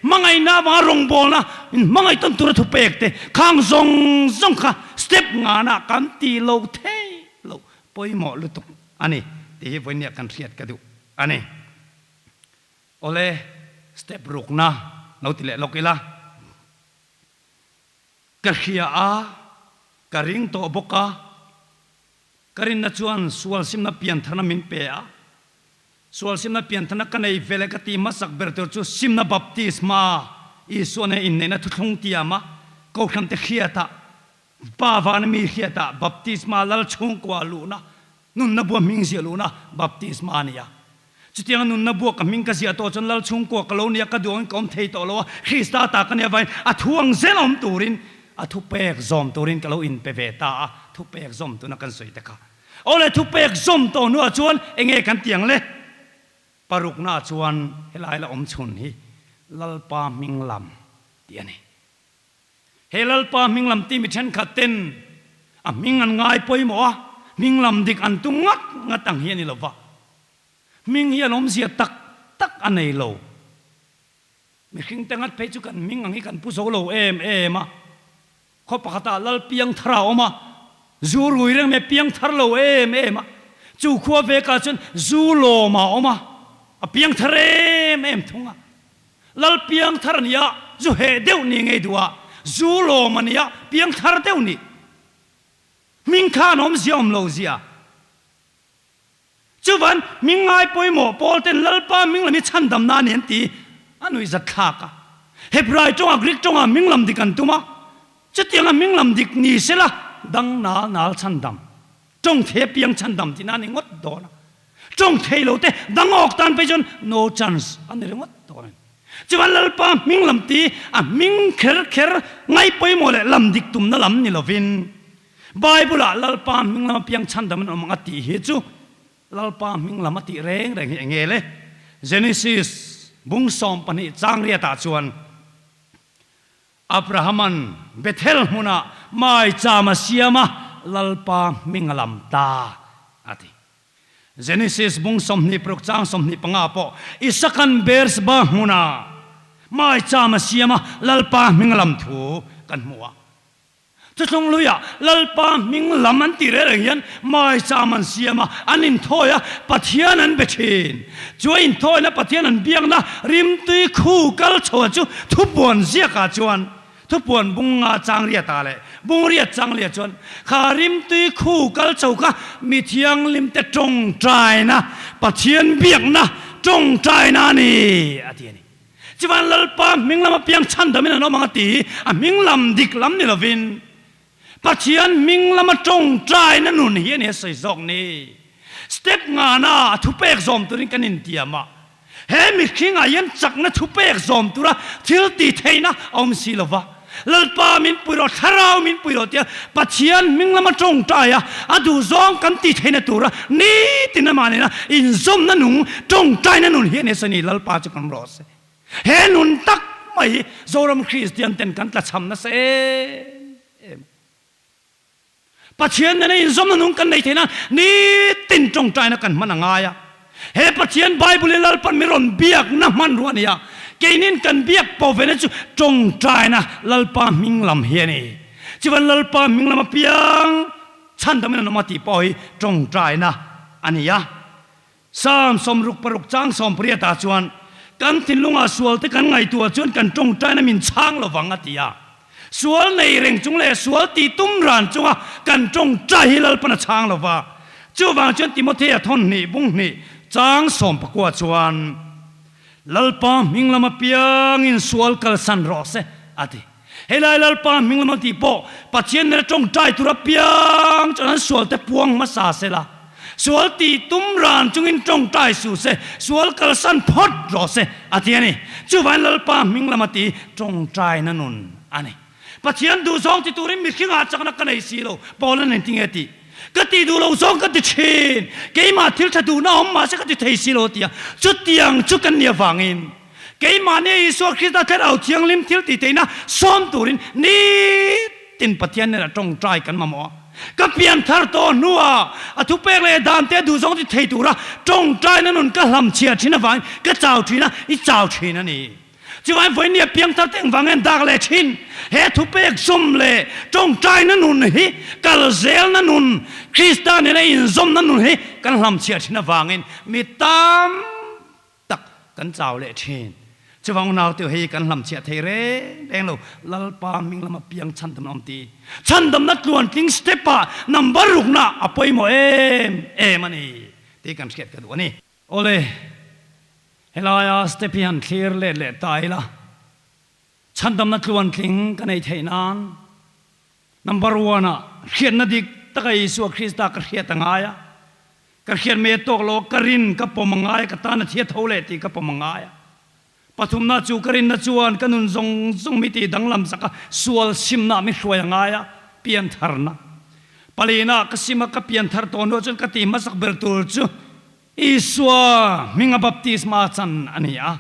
hmangaihna avanga rawngbawlna in hmangaih tawn tura thupek te khang zawng zawng kha step ngana kan ti lo thei lo pawimawh lutuk a ni tih hi vawinia kan hriat ka duh a ni. Awle, step rukna lo ti leh lawk ila. Ka hria a, ka ring tawh bawk a, ka rinna chuan sual simna piantharna min pe a. Sual simna pianthana ka nei ve leh ka ti hmasak ber tur chu simna baptisma Isua nen inneihna thuthlung tiama Kohhran te hriatah, Pa vana mi hriatah baptisma lal chhungkua luhna, nunna bua hming ziah luhna baptisma a ni a. Chutianga nunna bua ka hming ka ziah tawh chuan lal chhungkua ka lo nia ka duangin ka awm thei tawh lo a, Krista ta ka nia vangin a thu ang zel awm turin a thupek zawm turin ka lo inpe ve ta a, thupek zawm tuna kan sawi te kha. Awle thupek zawm tawh hnuah chuan enge kan ti ang le? Parukna chuan helai la awm chhun hi Lalpa hming lam tih a ni. He Lalpa hming lam tih mi thenkhat ten a hming an ngai pawimawh a, hming lam dik an tum ngat ngat ang hi a ni lo va. Hming hi an awmzia tak tak a nei lo. Mihring te ngat phei chu kan hming ang hi kan pu zo lo em em a. Khaw pakhatah lal piang thar a awm a, zu rui reng mai piang thar lo em em a. Chu khua vekah chuan zu lawm a awm a, a piang thar em em thung a. Lal piang thar a ni a, zu heh deuh ni ngei duh a, zu lawm a ni a, piang thar deuh ni. Hming khan awmzia awm lo zia. Chuvan hming ngai pawimawh pawl ten Lalpa hming lam hi chhandam na a ni an ti a nuihzat thlak a. Hebrai tawnga Greek tawnga hming lam dik an tum a, chutianga hming lam dik ni sela dang nal nal chhandam, tawng thei apiang chhandam tihna a ni ngawt dawn a. Tawng thei lo te dang awk tan phei chuan no chance a ni ringawt dawn a ni. Chuvan Lalpa hming lam ti a hming kher kher ngai pawimawh leh lam dik tumna lam ni lovin, Bible-ah Lalpa hming lama piang chhandam an awm ang a tih hi chu Lalpa hming lam a tih reng reng hi eng nge le? Genesis bung 12 chang riatah chuan Abrahaman Bethel hmunah maicham a siam a, Lalpa hming a lam ta a ti. Genesis bung 26 chang 25 pawh Isakan Beerseba hmunah maicham a siam a, Lalpa hming a lam thu kan hmu a. Chuthlung luiah Lalpa hming lam an ti reng reng hian maicham an siam a, an inthawi a, Pathian an be thin. Chu a inthawina Pathian an biakna rimtui khu kal chhoa chu thupuan ziakah chuan thupuan bung nga chang riatah leh bung riat chang liah chuan kha rimtui khu kal chho kha mi thianghlimte tawngtaina, Pathian biakna tawngtaina a ni a ti a ni. Chuan Lalpa hming lama piang chhandamin an awm ang a ti, a hming lam dik lam ni lovin Pathian hming lama tawngtaina nun hi a ni a sawi zawk ni. Step ngana a thupek zawm turin kan intiam a, he mihringah hian chakna thupek zawm tura thil tih theihna a awm si lova, Lalpa min pui rawh, Thlarau min pui rawh tia Pathian hming lama tawngtai a, a duhzawng kan tih theihna tura nitin amah nena inzawmna nung, tawngtaina nun hi a ni a sawi ni, Lalpa chu kan rawh se. He nun tak mai hi Zoram Kristian ten kan tlachham nasa em em a. Pathian nena inzawmna nung kan nei theihna nitin tawngtaina kan hman a ngai a. He Pathian Bible hi Lalpan mi rawn biakna hmanrua a ni a, keinin kan biak pawh vena chu tawngtaina Lalpa hming lam hi a ni. Chuvan Lalpa hming lam apiang chhandamin an awm a tih pawh hi tawngtaina a ni a. Psalm 66 chang 18 ah chuan, Kan thinlungah sualte kan ngaihtuah chuan kan tawngtaina min chhang lovang a ti a. Sual nei reng chung leh sual tih tum ran chunga kan tawngtai hi Lalpan a chhang lova. Chuvang chuan Timothea thawn hnih bung hnih chang 19 chuan, Lalpa hming lama piangin sual kalsan rawh se a ti. Helai Lalpa hming lama tih pawh Pathian nena tawngtai tura piang chuan an sualte puang hmasa sela, sual tih tum ran chungin tawngtai suh se, sual kalsan phawt rawh se a ti a ni. Chuvangin Lalpa hming lama tih tawngtaina nun a ni. Pathian duhzawng ti turin mihringah chakna ka nei si lo, Paula nen tinge tih? Ka ti duh lo zawng ka ti thin, keimah thil tha duhna awm mahse ka ti thei si lo a ti a, chutiang chu kan nih avangin keimahni Isua Krista Thlarau Thianghlim thil tih theihna sawm turin nitin Pathian nen a tawngtai kan mamawh a. Ka pian thar tawh hnuah a thupek leh dan te duh zawng ti thei tura tawngtaina nun ka hlamchhiah thin avangin ka chau thin a, i chau thin a ni. Chuvangin vawiin nia piangthar te engvang nge an dak leh thin? He thupek zawm leh tawngtaina nun hi kal zelna nun, Krista nena inzawmna nun hi kan hlamchhiah thin avangin mi tam tak kan chau leh thin. Chuvang unau te hei kan hlamchhiah thei reng reng lo, Lalpa hming lama piang chhandamna awm ti. Chhandamna tluantling step ah number rukna a pawimawh em em a ni tih kan hriat ka duh a ni. Awle, helaia step hi han thlir let leh ta ila, chhandamna tluantling ka neih theih nan number one ah hriatna dik taka Isua Krista ka hriat a ngai a, ka hriat mai a tawk lo a, ka rin ka pawm a ngai a, ka tan a thia tho leh tih ka pawm a ngai a. Pathumna chu ka rinna chuan ka nun zawng zawng mi tih danglam zaka sual simna mi hruai a ngai a, piantharna. Palina ka sim a, ka pianthar tawh hnuah chuan ka tih hmasak ber tur chu Isua hminga baptisma chan a ni a.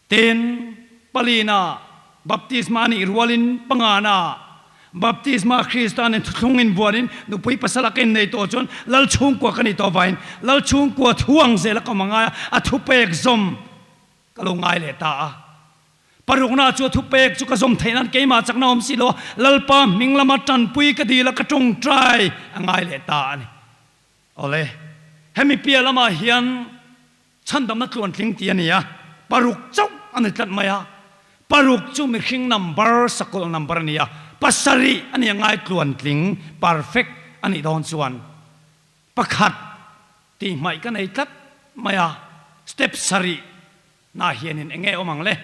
Tin, palina baptisma a nih rualin pangana baptisma Krista nen thuthlung inbuanin nupui pasal a ka innei tawh chuan Lal chhungkua ka nih tawh avangin Lal chhungkua thu ang zel a ka awm a ngai a, a thupek zawm ka lo ngai leh ta a. Parukna chu a thupek chu ka zawm theih nan keimah chakna awm si lo a, Lalpa hming lama tanpui ka dil a, ka tawngtai a ngai leh ta a ni. Awle, hemi piah lamah hian Chhandamna tluantling tih a ni a, paruk chauh a ni tlat mai a, paruk chu mihring number, sakawlh number a ni a, pasarih a ni a ngai tluantling, perfect, a nih dawn chuan pakhat tih hmaih ka nei tlat mai a, step sarih nah hianin eng nge awm ang le?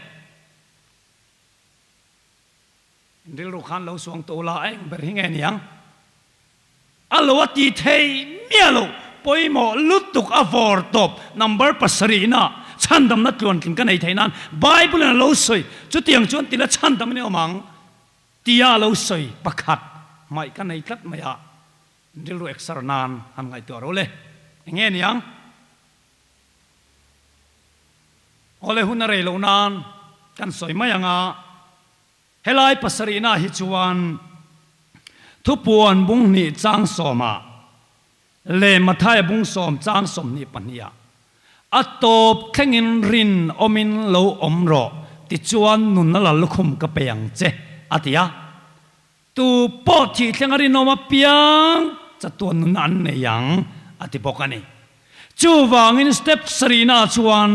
Rilru khan lo suang tawh la a eng ber hi nge niang? A lo a ti thei miah lo, pawimawh lutuk a vawr tawp number pasarihna chhandamna tluantling ka nei thei nan Bible in a lo sawi, chutiang chuan tila chhandam a ni awm ang tia a lo sawi pakhat hmaih ka nei tlat mai a, rilru exer nan han ngaihtuah ro le, eng nge niang? Awle hun a rei loh nan kan sawi mai ang a. Helai pasarihna hi chuan Thupuan bung hnih chang sawmah leh Mathaia bung sawm chang 22ah a tawp thlengin rin awmin lo awm rawh tichuan nunna la lukhum ka pe ang che a ti a. Tu pawh thih thlenga rinawm apiang chatuan nunna an nei ang a ti bawk a ni. Chuvangin step sarihna ah chuan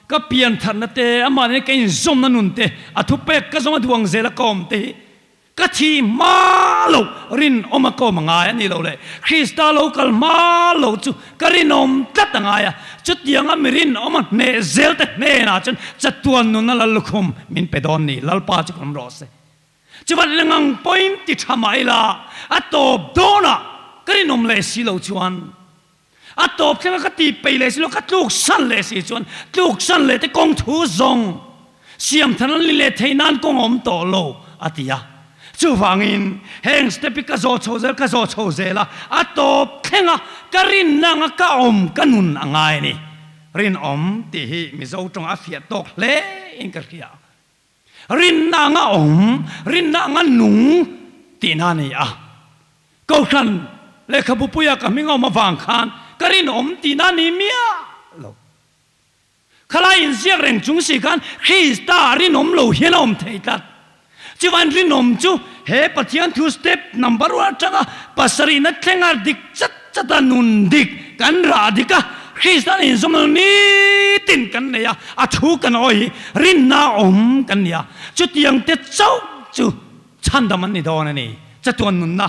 ka piantharna te, amah nena ka inzawmna nun te, a thupek ka zawng a duang zela ka awm te hi ka thi hma lo rinawm a ka awm a ngai a ni lo le. Krista lo kal hma lo chu ka rinawm tlat a ngai a, chutianga mi rinawm a hneh zel te hnenah chuan chatuan nunna lal lukhum min pe dawn ni. Lalpa chu ka awm rawh se. Chuvan lengang pawhin ti tha mah ila a tawp dawnah ka rinawm leh si lo chuan a tawp thlenga ka ti peih leh si lo ka tluk san leh si chuan tluk san leh te kawng thu zawng siam than an li leh theih nan kawng a awm tawh lo a ti a. Chuvangin heng step hi ka zawh chho zel ka zawh chho zel a a tawp thlenga ka rinna anga ka awm ka nun a ngai a ni. Rinawm tih hi Mizo tawng a fiah tawk hle in ka hria. Rinna anga awm, rinna anga nung tihna a ni a. Kohhran lehkhabu puia ka hming a awm avang khan ka rinawm tihna a ni miah lo. Khalai inziak reng chung si khan Krista rinawm lo hian a awm thei tlat. Chuvan rinawm chu he Pathian thu step number one atanga pasarihna thlenga dik chat chata nun dik kan rah dik a, Kristian inzawm lo nitin kan nei a, a thu kan awi hi rinna awm kan ni a, chutiang te chauh chu chhandam an ni dawn a ni, chatuan nunna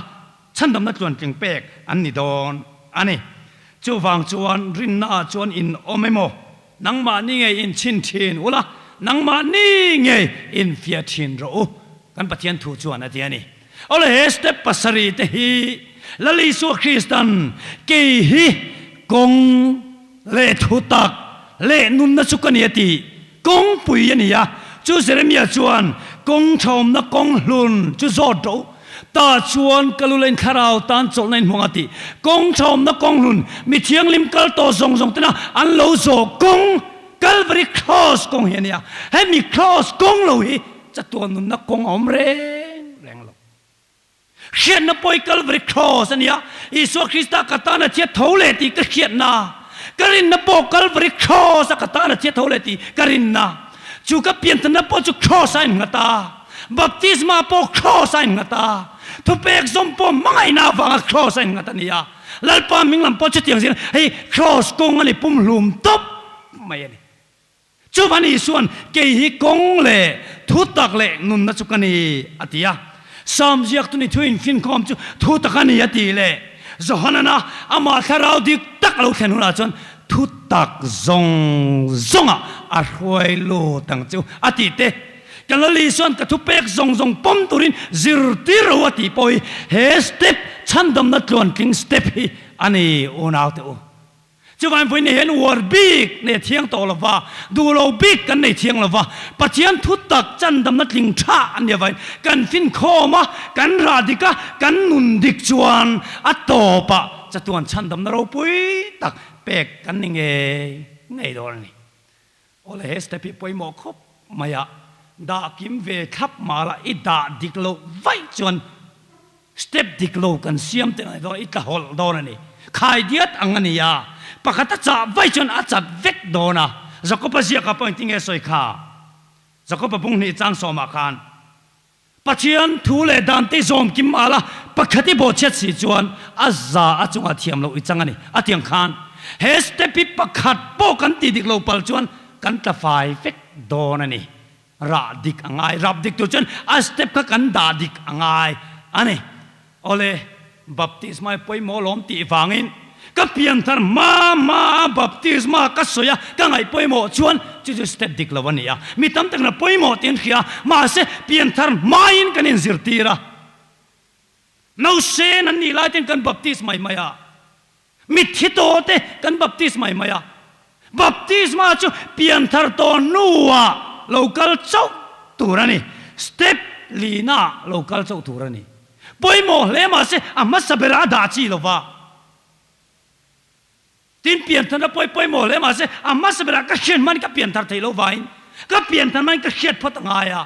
chhandamna tluantling pek an ni dawn a ni. Chuvang chuan rinna ah chuan in awm emaw, nangmahni ngei in chhin thin ula, nangmahni ngei in fiah thin rawh u, kan Pathian thu chuan a ti a ni. Awle he step pasarih te hi Lal Isua Kristan kei hi kawng leh thu tak leh nunna chu ka ni a tih kawngpui a ni a, chu Jeremia chuan kawng thawmna kawng hlun chu zawt rawh u, tah chuan ka lu lein thlarau tan chawlhna in hmang a tih kawng thawmna kawng hlun mi thianghlim kal tawh zawng zawng tena an lo zawh kawng Calvary Cross kawng hi a ni a, hemi Cross kawng lo hi Chatuan nunna kawng a awm reng reng lo. Hriatna pawh hi Calvary Cross a nia, Isua Krista ka tan a chhiat tho leh tih ka hriatna. Ka rinna pawh Calvary Cross a ka tan a chhiat tho leh tih ka rinna. Chu ka pianthanna pawh chu Cross a innghat a, Baptisma pawh Cross a innghat a, thupek zawm pawh hmangaihna avanga Cross a innghat a nia. Lalpa hming lam pawh chutiang zir hei Cross kawng a ni pumhlum tawp mai a ni. Chuvan Isuan, Kei hi kawng leh thu tak leh nunna chu ka ni, a ti a. Salm ziaktu ni thu infinkhawm chu thu tak a ni, a ti leh. Johanana amah thlarau dik tak a lo thlen hunah chuan thu tak zawng zawngah a hruai lut ang che u a tih te. Ka Lali chuan ka thupek zawng zawng pawm turin zirtir ro a tih pawh hi he step chhandamna tluantling step hi a ni unaute u. Chuvangin vawiin hian uar bik nei thiang tawh lo va, duh lo bik kan nei thiang lo va, Pathian thu tak chandamna tling tha a nia vain kan finkhawm a, kan rah dik a, kan nun dik chuan a tawpah chatuan chhandamna ropui tak pek kan ni ngei ngei dawn a ni. Awle he step hi pawimawh khawp mai a, dah kim ve thlap mah la i dah dik loh vaih chuan step dik lo kan siam te ngai dawn i tla hawlh dawn a ni. Khai diat ang a ni a, pakhat a chah vaih chuan a chat vek dawn a, Jakob-a ziakah pawh engtin nge sawi kha? Jakob-a bung hnih chang sawmah khan Pathian thu leh dan te zawm kim mah la, pakhat i bawhchhiat si chuan a za a chungah thiam loh i chang a ni. A tiang khan he step hi pakhat pawh kan tih dik lo pal chuan kan tla fai vek dawn a ni. Rah dik a ngai, rap dik tur chuan a step kha kan dah dik a ngai a ni. Awle, baptisma hi pawimawh lawm tih vangin ka pianthar hma hma a baptisma ka sawi a, ka ngaih pawimawh chuan chu chu step dik lo a ni a. Mi tam takna pawimawh tih an hria a, mahse pianthar hmain kan inzirtir a. Nausen an nih lai ten kan baptis mai mai a, mitthi tawh te kan baptis mai mai a. Baptisma chu pianthar tawh hnuah lo kal chauh tur a ni. Step lina lo kal chauh tur a ni. Pawimawh hle mahse a hmasa berah a dah chi lova. Tin piantharna pawi pawimawh hle mahse a hmasa berah ka hriat hmain ka pianthar thei lo vain ka pianthar hmain ka hriat phawt a ngai a.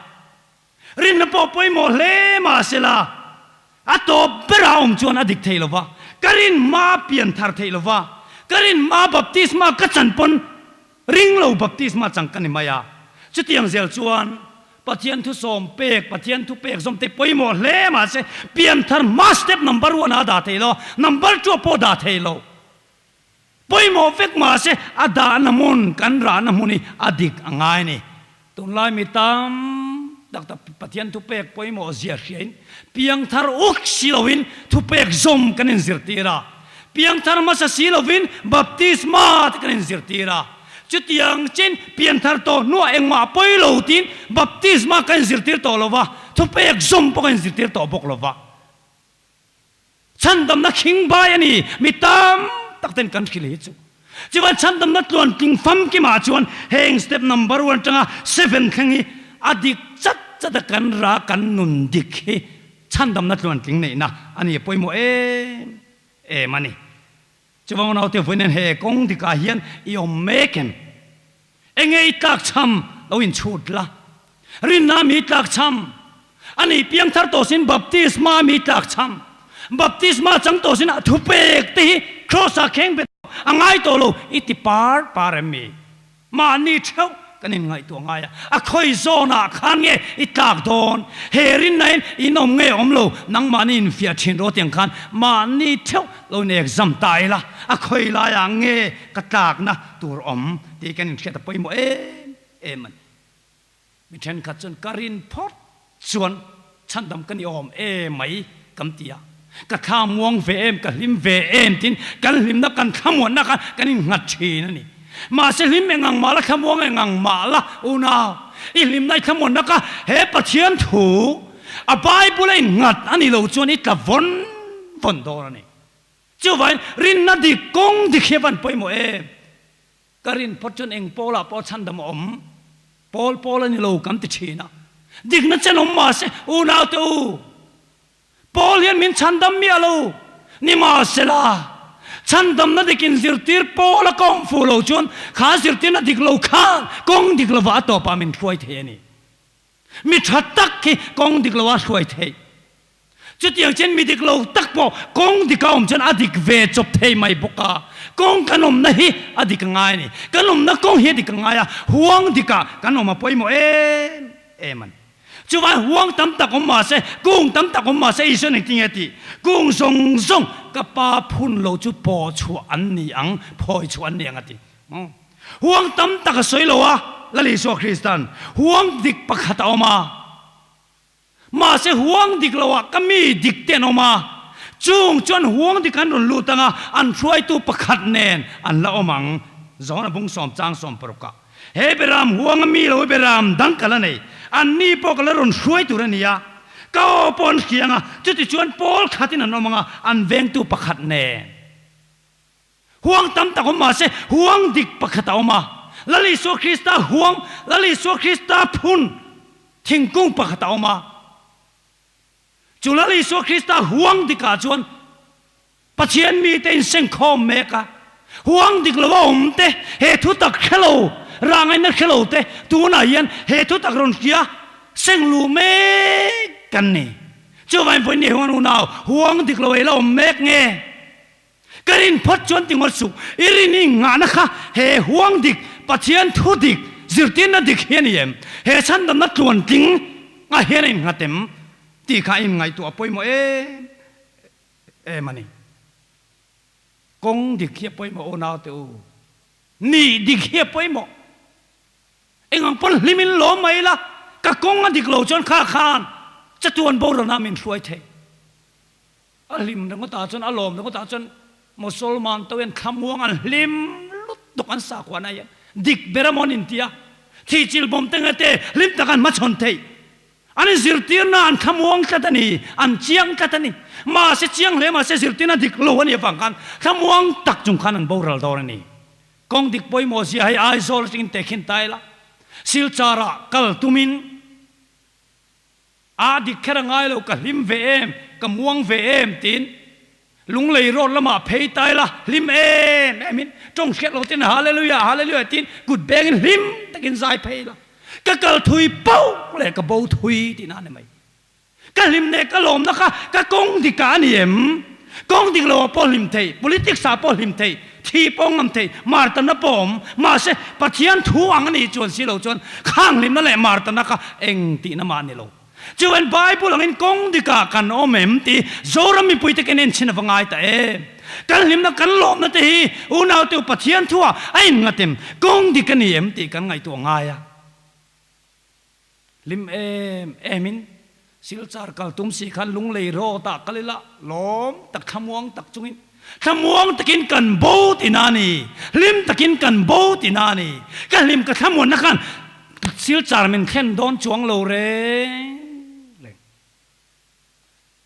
Rinna pawh pawimawh hle mahse la a tawp berah awm chuan a dik thei lova. Ka rin hma pianthar thei lova, ka rin hma baptisma ka chan pawn Ring lo baptisma chang ka ni mai a. Chutiang zel chuan Pathian thu sawm pek, Pathian thu pek zawm te pawimawh hle mahse pianthar hma step number one ah a dah thei lo, number two ah pawh a dah thei lo. Pawimawh vek mahse a dahna hmun, kan rahna hmun hi a dik a ngai a ni. Tunlai mi tam tak tak Pathian thu pek pawimawh zia hriain piangthar uk si loin thupek zawm kan inzirtir a, piangthar hmasa si lovin baptisma te kan inzirtir a, chutiang chin pianthar tawh hnuah engmah pawi lo tiin baptisma kan inzirtir tawh lo va, thupek zawm pawh kan inzirtir tawh bawk lo va. Chhandamna khingbai a ni, mi tam tak ten kan hrilh hi chu. Chuan chhandamna tluantling famkimah chuan heng step number one atanga seven thleng hi a dik chat chat a kan ra kan nun dik hi chhandamna tluantling neihna a ni a pawimawh em em a ni. Chuvang naute vawiin he kawng dikah hian i awm mek em? Enge i tlakchham lo inchhut la? Rinna mi tlakchham a nih piangthar tawh sin baptisma mi tlakchham. Baptisma chang tawh sin a thupek te hi cross ah kheng bet a ngai tawh lo i ti par par em mi? Mahni theuh kan inngaihtuah ngai a, a khawi zawnah khan nge i tlak dawn? He rinna in in awm nge awm lo? Nangmahni infiah thin rawh tiang khan mahni theuh lo in exam ta ila, a khawi laiah nge ka tlakna tur awm tih kan inhriat a pawimawh em em a ni. Mi thenkhat chuan ka rin phawt chuan chhandam ka ni awm em mai kan ti a, ka thla muang ve em, ka hlim ve em tiin kan hlimna kan thlamuanna khan kan innghat thin a ni. Mahse hlim eng ang mah la, thlamuang eng ang mah la unau, i hlimna i thlamuanna kha he Pathian thu a Bible a innghat a ni lo chuan i tla vawn vawn dawn a ni. Chuvain rinna dik kawng dik hi a van pawimawh em? Ka rin phawt chuan eng pawlah pawh chhandam a awm. Pawl pawl a ni lo kan ti thin a. Dikna chen awm mahse unaute u, Pawl hian min chhandam miah lo. Nimahsela, chhandamna dikin zirtir pawl a kawng fuh lo chuan kha zirtirna dik lo khan kawng dik lovah a tawpah min hruai thei a ni. Mi tha tak hi kawng dik loah a hruai theih. Chutiang chuan mi dik lo tak pawh kawng dik a awm chuan a dik ve chawp thei mai bawk a. Kawng kan awmna hi a dik a ngai a ni. Kan awmna kawng hi a dik a ngai a, huang dikah kan awm a pawimawh em em a ni. Chuvai huang tam tak awm mah se, kung tam tak awm mah se Isuan engtin nge a tih? Kung zawng zawng ka pa phun lo chu paw chhuah an ni ang, phawi chhuah an ni ang a ti. Huang tam tak a sawi lo a, Lal Isua Kristan huang dik pakhat a awm a. Mahse huang dik loah ka mi dik te an awm a, chung chuan huang dik an rawn lut ang a, an hruaitu pakhat nen an la awm ang Johana bung sawm chang 60 ah, He beram huanga mi lo beram dang ka la nei, anni pawh ka la rawn hruai tur a ni a, ka aw pawh an hriang a, chutichuan pawl khatin an awm ang a, an vengtu pakhat nen. Huang tam tak awm mah se, huang dik pakhat a awm a. Lal Isua Krista huang, Lal Isua Krista phun thingkung pakhat a awm a. Chu Lal Isua Krista huang dikah chuan Pathian mite insengkhawm mek a. Huang dik lo a awm te, he thutak hre lo, rangaina hre lo te tunah hian he thutak rawn hria seng luh mek kan ni. Chuvangin vawiin ni huan unau, huang dik lo ei la awm mek nge? Ka rin phawt chuan ti ngawt suh, i rin i nghahna kha he huang dik, Pathian thu dik, zirtirna dik hi a ni em? He chhandamna tluantling ah hian a innghat em? Tih kha a inngaihtuah pawimawh em em a ni. Kawng dik hi a pawimawh unau te u, nih dik hi a pawimawh. Engang pawn hlim in lawm mai ila, ka kawng a dik lo chuan kha khan chatuan boralna min hruai thei. A hlim ringawtah chuan, a lawm ringawtah chuan Mosolman to hian thlamuang an hlim lutuk an sakhuana hian dik ber amaw an inti a, thih chil bawm te nge te hlim tak an hmachhawn theih. An inzirtirna an thlamuang tlat a ni, an chiang tlat a ni. Mahse chiang hle mahse zirtirna dik lo a nih avang khan thlamuang tak chung khan an boral dawn a ni. Kawng dik pawimawh zia hei Aizawl atangin tehkhin ta ila, Silchar ah kal tumin, A dik kher a ngai lo, ka hlim ve em, ka muang ve em tiin Lunglei road lamah phei ta ila hlim em em in tawng hriat lo ten Hallelujah Hallelujah tiin kut bengin hlim takin zai phei ila ka kal thui pauh leh ka bo thui tihna a ni mai. Ka hlim leh ka lawmna kha ka kawng dikah a ni em? Kawng dik loah pawh hlim thei, politics ah pawh hlim thei, thi pawh ngam thei, martana pawh awm. Mahse, Pathian thu ang a nih chuan si lo chuan khang hlimna leh martana kha eng tihna mah a ni lo. Chuan Bible angin kawng dikah kan awm em tih Zoram mipuite kan enchhin a va ngai ta em. Kan hlimna kan lawmna te hi unaute u Pathian thuah a inngat em, kawng dik a ni em tih kan ngaihtuah ngai a. Hlim em em in Silchar kal tum si khan Lunglei road ah kal ila lawm tak thlamuang tak chungin thlamuang takin kan bo tina a ni, hlim takin kan bo tina a ni. Ka hlim ka thlamuanna khan Silchar min thlen dawn chuang lo reng reng.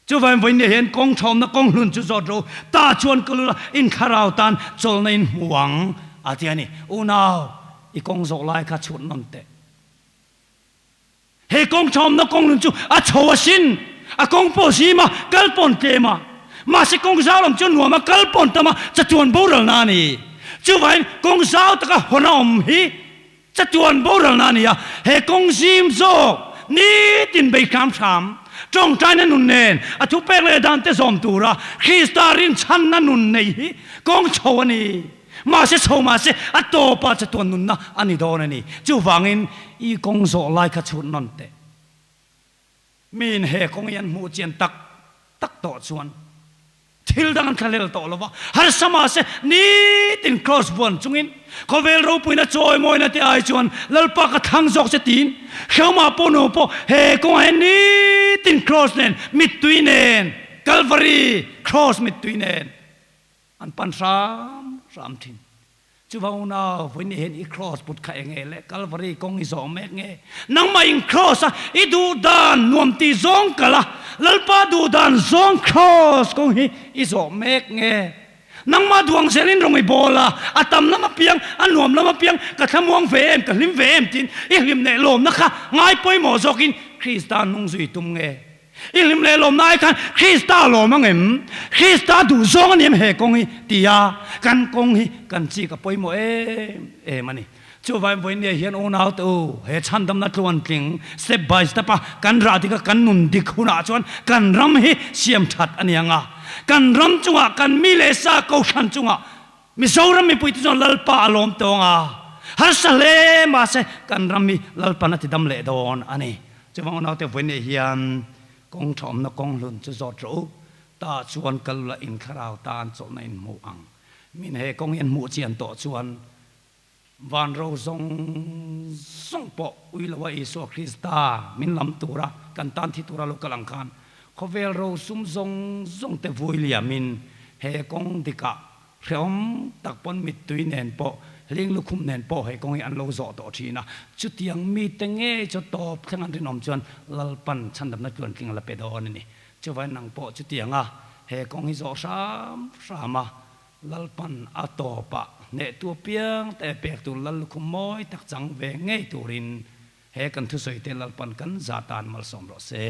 Chuvain vawiin hian kawng thawmna kawng hlun chu zawt ro ta chuan ka lula in thlarau tan chawlhna in hmu ang a ti a ni. Unau, i kawng zawh lai kha chhut nawn teh. He kawng thawmna kawng hlun chu a chho asin, a kawng pawh zim a, kal pawn tlem a. Mahse kawng zau lam chu nuam a, kal pawn tam a, chatuan boralna a ni. Chuvain kawng zau taka hawn a awm hi Chatuan boralna a ni a, he kawng zim zawk nitin bei hram hram, tawngtaina nun nen a thupek leh dan te zawm tura Krista rinchhanna nun nei hi kawng chho a ni. Mahse chho mahse a tawpah chatuan nunna a ni dawn a ni. Chuvangin i kawng zawh lai kha chhut nawn teh. Miin he kawng hi an hmuh chian tak tak tawh chuan thil dang an thlahlel tawh lo va, harsa mahse nitin kraws vuan chungin khawvel ropuina chawimawina te ai chuan Lalpa ka thlang zawk che tiin Hrehawmah pawh nuam pawh he kawngah hian nitin kraws nen mittui nen Kalvari kraws mittui nen an pan hram hram thin. Chuvang unau, vawiin hian i kraws put kha eng nge le? Kalvari kawng i zawh mek nge? Nangmah in kraws a, i duh dan nuam ti zawng kal a, Lalpa duh dan zawng kraws kawng hi i zawh mek nge? Nangmah duang zelin rawng i bawl a, a tam lam apiang, a nuam lam apiang, ka thlamuang ve em, ka hlim ve em tiin i hlim leh lawmna kha ngai pawimawh zawkin Krista hnung zui tum nge? I hlim leh lawmna ai khan Krista lawm ang em? Krista duh zawng a ni em he kawng hi? Tia kan kawng hi kan chik a pawimawh em em a ni. Chuvain vawiin hian unau te u, he chhandamna tluantling step by step a kan rah dik a kan nun dik hunah chuan kan ram hi siam that a ni ang a. Kan ram chungah, kan mi leh sa kohhran chungah Mizoram mipuite chuan Lalpa a lawm tawng a, harsa hle mahse kan ram hi Lalpan a ti dam leh dawn a ni. Chuvang unaute vawiin hian kawng tha awmna kawng hlun chu zawt rawh u, tah chuan kal ula in thlarau tan chawlhna in hmuh ang. Min he kawng hi an hmuh chian tawh chuan van ro zawng zawng pawh ui loa Isua Krista min lam tura kan tan thi tura lo kal ang khan khawvel ro sum zawng zawng te vui liamin he kawng dikah Hrehawm tak pawn mittui nen pawh Hling lukhum nen pawh he kawng hi an lo zawh tawh thin a. Chutiang mite ngei chu tawp thleng an rinawm chuan Lalpan chhandamna tluantling a la pe dawn a ni. Chuvain nang pawh chutianga he kawng hi zawh hram hram a, Lalpan a tawpah hnehtu apiang te pek tur Lal lukhum mawi tak chang ve ngei turin he kan thusawi te Lalpan kan za tan malsawm rawh se.